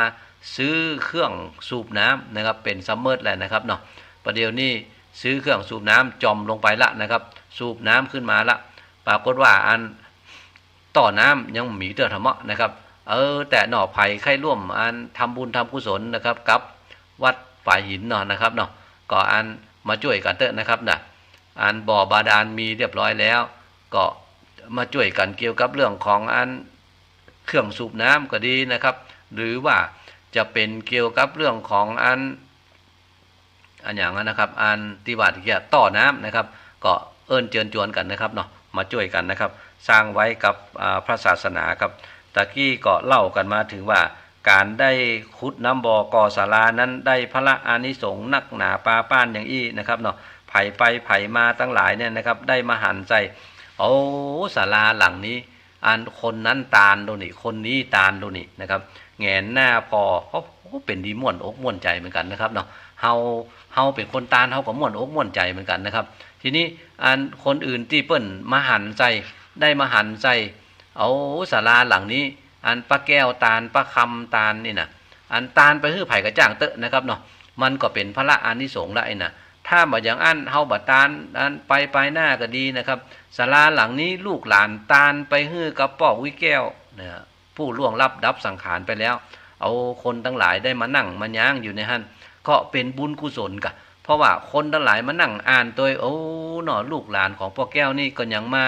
ซื้อเครื่องสูบน้ำนะครับ เป๋นซัมเมอร์แหละนะครับเนาะ ปะเดี่ยวนี้ซื้อเครื่องสูบน้ำจ่อมลงไปละนะครับ สูบน้ำขึ้นมาละ ปรากฏว่าอัน ต้อน้ำยังมีเตื้อแท้เมาะนะครับ เออ แต่เนาะ ใผใค่ร่วมอันทำบุญทำกุศลนะครับ กับวัดฝายหินเนาะนะครับเนาะ ก็อันมาจ้วยกั๋นเต๊อะนะครับนะ อันบ่อบาดาลมีเรียบร้อยแล้ว ก็มาจ้วยกั๋นเกี่ยวกับเรื่องของอันเครื่องสูบน้ำก็ดีนะครับ หรือว่าจะเป๋นเกี่ยวกับเรื่องของอัน อันหยังอะนะครับ อันตี้ว่าตะกี้ต้อน้ำนะครับ ก็เอิ้นเจิญจวนกั๋นนะครับเนาะ มาจ้วยกั๋นนะครับ สร้างไว้กับ อ่า พระศาสนาครับ ตะกี้ก็เล่ากั๋นมาเถิงว่า ก๋านได้ขุดน้ำบ่อก่อศาลานั้น ได้พละอานิสงส์นักหนาปาป้านอย่างอี้นะครับเนาะ ใผไปใผมาตังหลายเนี่ยนะครับ ได้มาหันใส่ โอ้ ศาลาหลังนี้ อันคนนั้นตานโดนี่ คนนี้ตานโดนี่นะครับ แหงนหน้าผ่อ โอ้โห เป๋นดีม่วนอกม่วนใจ๋เหมือนกั๋นนะครับเนาะ เฮา เฮาเป๋นคนตาน เฮาก็ม่วนอกม่วนใจ๋เหมือนกั๋นนะครับ ทีนี้อันคนอื่นตี้เปิ้นมาหันใส่ ได้มาหันใส่ เอาศาลาหลังนี้ อันป้าแก้วตาน ป้าคำตานนี่นะ อันตานไปหื้อใผก็จ้างเต๊อะนะครับเนาะ มันก็เป๋นพละอานิสงส์ละไอ้นะ ถ้าบ่อย่างอั้น เฮาบ่ตาน อันไปไปหน้าก็ดีนะครับ ศาลาหลังนี้ลูกหลานตานไปหื้อกับป้ออุ๊ยแก้วนะ ผู้ล่วงลับดับสังขารไปแล้ว เอาคนตังหลายได้มานั่งมาย้างอยู่ในหั้น ก็เป๋นบุญกุศลก่ะ เพราะว่าคนตังหลายมานั่งอ่านตวย โอ้ เนาะ ลูกหลานของป้อแก้วนี่ก็ยังมา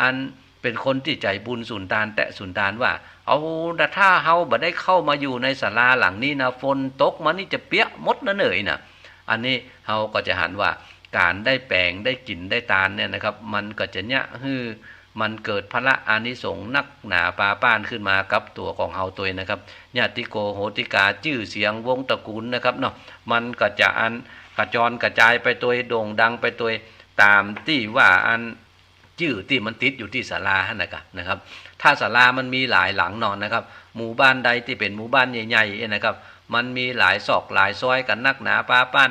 อันเป๋นคนตี้ใจ๋บุญสูญตานแต๊สูญตานว่า เอา แต่ถ้าเฮาบ่ได้เข้ามาอยู่ในศาลาหลังนี้นะ ฝนตกมานี่จะเปียกหมดนะเน่ยนะ อันนี้เฮาก็จะหันว่า ก๋านได้แป๋ง ได้กิ๋น ได้ตานเนี่ยนะครับ มันก็จะเยียะหื้อ มันเกิดพละอานิสงส์นักหนาปาป้านขึ้นมากับตั๋วของเฮาตวยนะครับ ญาติโกโหติกา จื้อเสียงวงศ์ตระกูลนะครับเนาะ มันก็จะอันกระจรกระจายไปตวย โด่งดังไปตวย ต๋ามตี้ว่าอันจื้อตี้มันติดอยู่ตี้ศาลาหั้นนะกะนะครับ ถ้าศาลามันมีหลายหลังเนาะนะครับ หมู่บ้านใดตี้เป๋นหมู่บ้านใหญ่ๆ เอ๊ะนะครับ มันมีหลายซอกหลายซอยกั๋นนักหนาปาป้าน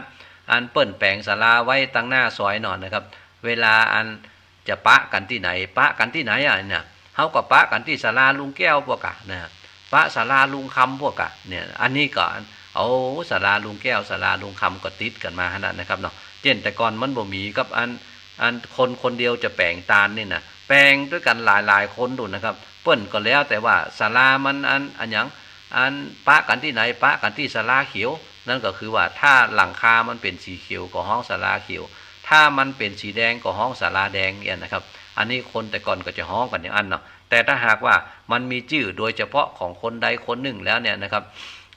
อันเปิ้นแป๋งศาลาไว้ตังหน้าซอยเนาะนะครับ เวลาอัน จะปะกั๋นตี้ไหน ปะกั๋นตี้ไหนอะเนี่ย เฮาก็ปะกั๋นตี้ศาลาลุงแก้วพวกกะนะ ปะศาลาลุงคำพวกกะเนี่ย อันนี้ก็ โอ้ ศาลาลุงแก้ว ศาลาลุงคำก็ติดกั๋นมาหั้นนะนะครับเนาะ เจ้นแต่ก่อนมันบ่มีกับอัน อันคนคนเดียวจะแป๋งตานนี่นะ แป๋งตวยกั๋นหลายๆ คนดูนะครับ เปิ้นก็แล้วแต่ว่าศาลามันอัน อันหยัง อันปะกั๋นตี้ไหน ปะกั๋นตี้ศาลาเขียว นั่นก็คือว่าถ้าหลังคามันเป๋นสีเขียวก็ฮ้องศาลาเขียว ถ้ามันเป๋นสีแดงก็ฮ้องศาลาแดงเนี่ยนะครับ อันนี้คนแต่ก่อนก็จะฮ้องกั๋นอย่างอั้นเนาะ แต่ถ้าหากว่ามันมีจื้อโดยเฉพาะของคนใดคนนึ่งแล้วเนี่ยนะครับ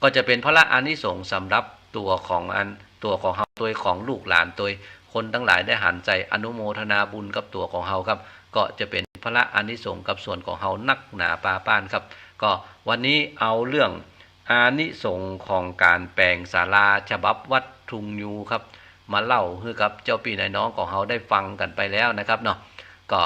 ก็จะเป๋นพละอานิสงส์สำหรับตั๋วของอัน ตั๋วของเฮาตวย ของลูกหลานตวย คนตังหลายได้หันใส่อนุโมทนาบุญกับตั๋วของเฮาครับ ก็จะเป๋นพละอานิสงส์กับส่วนของเฮานักหนาปาป้านครับ ก็วันนี้เอาเรื่อง อานิสงส์ของก๋านแป๋งศาลาฉบับวัดทุ่งยูครับ มาเล่าหื้อกับเจ้าปี้นายน้องของเฮาได้ฟังกั๋นไปแล้วนะครับเนาะ ก็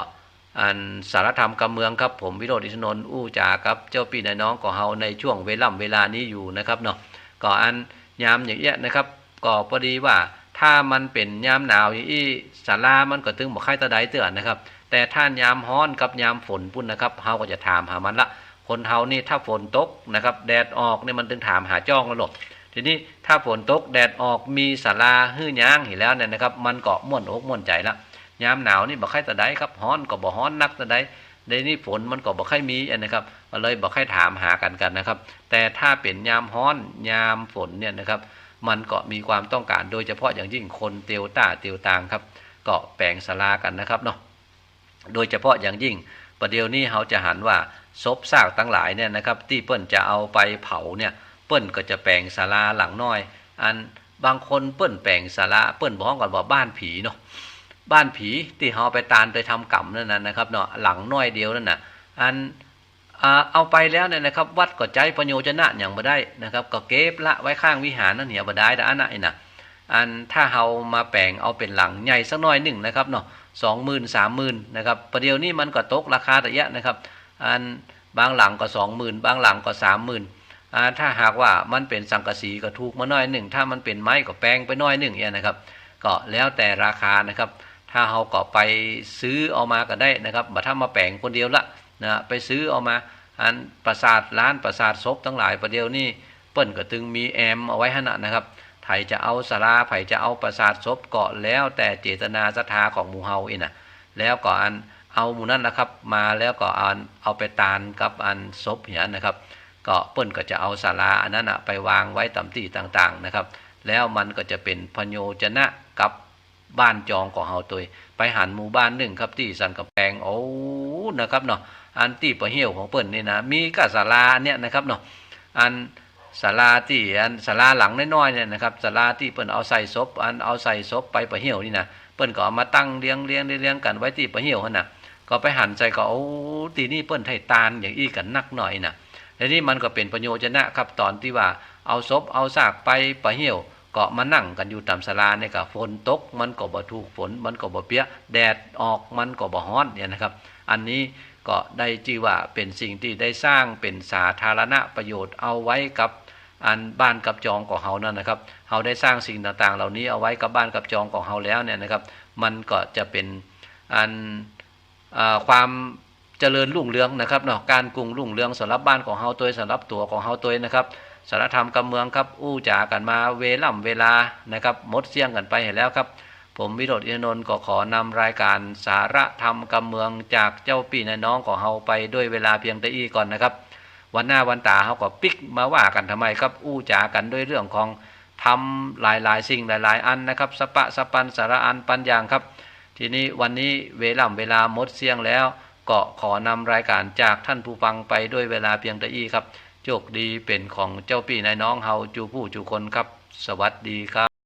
อันสารธรรมกำเมืองครับ ผมวิโรจน์ อินทนนท์ อู้จ๋ากับเจ้าปี้นายน้องของเฮาในช่วงเวล่ำเวลานี้อยู่นะครับเนาะ ก็อันยามอย่างเอี้ยนะครับ ก็ปอดีว่าถ้ามันเป๋นยามหนาวอย่างอี้ ศาลามันก็ตึงบ่ใค่ตะใดเตื้อนะครับ แต่ถ้ายามฮ้อนกับยามฝนปู๊นนะครับ เฮาก็จะถามหามันละ คนเฮานี่ถ้าฝนตกนะครับ แดดออกเนี่ยมันตึงถามหาจ้องแล้วหรอก ที ทีนี้ถ้าฝนตกแดดออกมีศาลาหื้อยางหั้นแล้วเนี่ยนะครับ มันก็ม่วนอกม่วนใจ๋ละ ยามหนาวนี่บ่ใค่เต้าใดครับ ฮ้อนก็บ่ฮ้อนนักเต้าใด เดี๋ยวนี้ฝนมันก็บ่ใค่มีอะนะครับ ก็เลยบ่ใค่ถามหากั๋นกั๋นนะครับ แต่ถ้าเป๋นยามฮ้อนยามฝนเนี่ยนะครับ มันก็มีความต้องก๋าน โดยเฉพาะอย่างยิ่งคนเตียวต้าเตียวตางครับ ก็แป๋งศาลากั๋นนะครับเนาะ โดยเฉพาะอย่างยิ่ง ประเดี๋ยวนี้เฮาจะหันว่าศพซากตังหลายเนี่ยนะครับ ตี้เปิ้นจะเอาไปเผาเนี่ย เปิ้นก็จะแป๋งศาลาหลังน้อย อันบางคนเปิ้นแป๋งศาลา เปิ้นฮ้องกั๋นว่าบ้านผีเนาะ บ้านผีตี้เฮาไปตานไปทำก๋รรมนั่นน่ะนะครับเนาะ หลังน้อยเดียวนั่นน่ะ อัน อ่า เอาไปแล้วเนี่ยนะครับ วัดก็ใจ๊ประโยชนะหยังบ่ได้นะครับ ก็เก็บละไว้ข้างวิหารนั่นเหีย บ่ได้ดอกอันนั้นน่ะ อันถ้าเฮามาแป๋งเอาเป๋นหลังใหญ่สักหน่อยนึ่งนะครับเนาะ สองหมื่น สามหมื่น นะครับ ประเดี๋ยวนี้มันก็ตกราคาตะเยียะนะครับ อันบางหลังก็สองหมื่น บางหลังก็สามหมื่น อ่า ถ้าหากว่ามันเป๋นสังกะสีก็ถูกมาหน่อยนึ่ง ถ้ามันเป๋นไม้ก็แปงไปหน่อยนึ่งเนี่ยนะครับ ก็แล้วแต่ราคานะครับ ถ้าเฮาก็ไปซื้อเอามาก็ได้นะครับ บ่ถ้ามาแป๋งคนเดียวละนะ ไปซื้อเอามา อันปราสาท ลานปราสาทศพตังหลาย ประเดี๋ยวนี้เปิ้นก็ตึงมีแอมเอาไว้หั้นน่ะนะครับ ใผจะเอาศาลา ใผจะเอาปราสาทศพก็แล้วแต่เจตนาศรัทธาของหมู่เฮาอี้น่ะ แล้วก็อันเอาหมู่นั้นนะครับ มาแล้วก็อันเอาไปตานกับอันศพเหียนะครับ ก็เปิ้นก็จะเอาศาลาอันนั้นน่ะไปวางไว้ต๋ามตี้ต่างๆ นะครับ แล้วมันก็จะเป๋นประโยชนะกับบ้านจองของเฮาตวย ไปหันหมู่บ้านนึ่งครับ ตี้สันก๋ำแปง โอ้ นะครับเนาะ อันตี้ปะเหี่ยวของเปิ้นนี่นะ มีก้าศาลาเนี่ยนะครับเนาะ อันศาลาตี้ อันศาลาหลังน้อยๆ เนี่ยนะครับ ศาลาตี้เปิ้นเอาใส่ศพ อันเอาใส่ศพไปปะเหี่ยวนี่นะ เปิ้นก็เอามาตั้งเรียงๆๆๆ กั๋นไว้ตี้ปะเหี่ยวหั้นน่ะ ก็ไปหันใส่ก็ โอ้ ตี้นี่เปิ้นไถ่ตานอย่างอี้กั๋นนักหน่อยน่ะ ทีนี้มันก็เป๋นประโยชนะครับ ต๋อนตี้ว่าเอาศพเอาซากไปปะเหี่ยว ก็มานั่งกั๋นอยู่ต๋ามศาลาเนี่ยก็ ฝนตกมันก็บ่ถูกฝน มันก็บ่เปียก แดดออกมันก็บ่ฮ้อนเนี่ยนะครับ อันนี้ก็ได้จื้อว่าเป๋นสิ่งตี้ได้สร้างเป๋นสาธารณประโยชน์เอาไว้กับอันบ้านกับจองของเฮานั่นนะครับ เฮาได้สร้างสิ่งต่างๆ เหล่านี้เอาไว้กับบ้านกับจองของเฮาแล้วเนี่ยนะครับ มันก็จะเป๋นอัน อ่า ความเจริญรุ่งเรืองนะครับเนาะ ก๋านกุ้งรุ่งเรืองสำหรับบ้านของเฮาตวย สำหรับตั๋วของเฮาตวยนะครับ สาระธรรมกำเมืองครับ อู้จ๋ากั๋นมาเวล่ำเวลานะครับ หมดเสี้ยงกั๋นไปหั้นแล้วครับ ผมวิโรจน์ อินทนนท์ ก็ขอนำรายก๋านสาระธรรมกำเมืองจากเจ้าปี้นายน้องของเฮาไปด้วยเวลาเพียงเต้าอี้ก่อนนะครับ วันหน้าวันต๋าเฮาก็ปิ๊กมาว่ากั๋นใหม่ครับ อู้จ๋ากั๋นด้วยเรื่องของธรรมหลายๆ สิ่งหลายๆ อันนะครับ สะปะสะปันสารอันปันอย่างครับ ทีนี้วันนี้เวล่ำเวลาหมดเสี้ยงแล้ว ก็ขอนำรายก๋านจากต้านผู้ฟังไปด้วยเวลาเพียงเต้าอี้ครับ โชคดีเป๋นของเจ้าปี้นายน้องเฮาจูผู้จูคนครับ สวัสดีครับ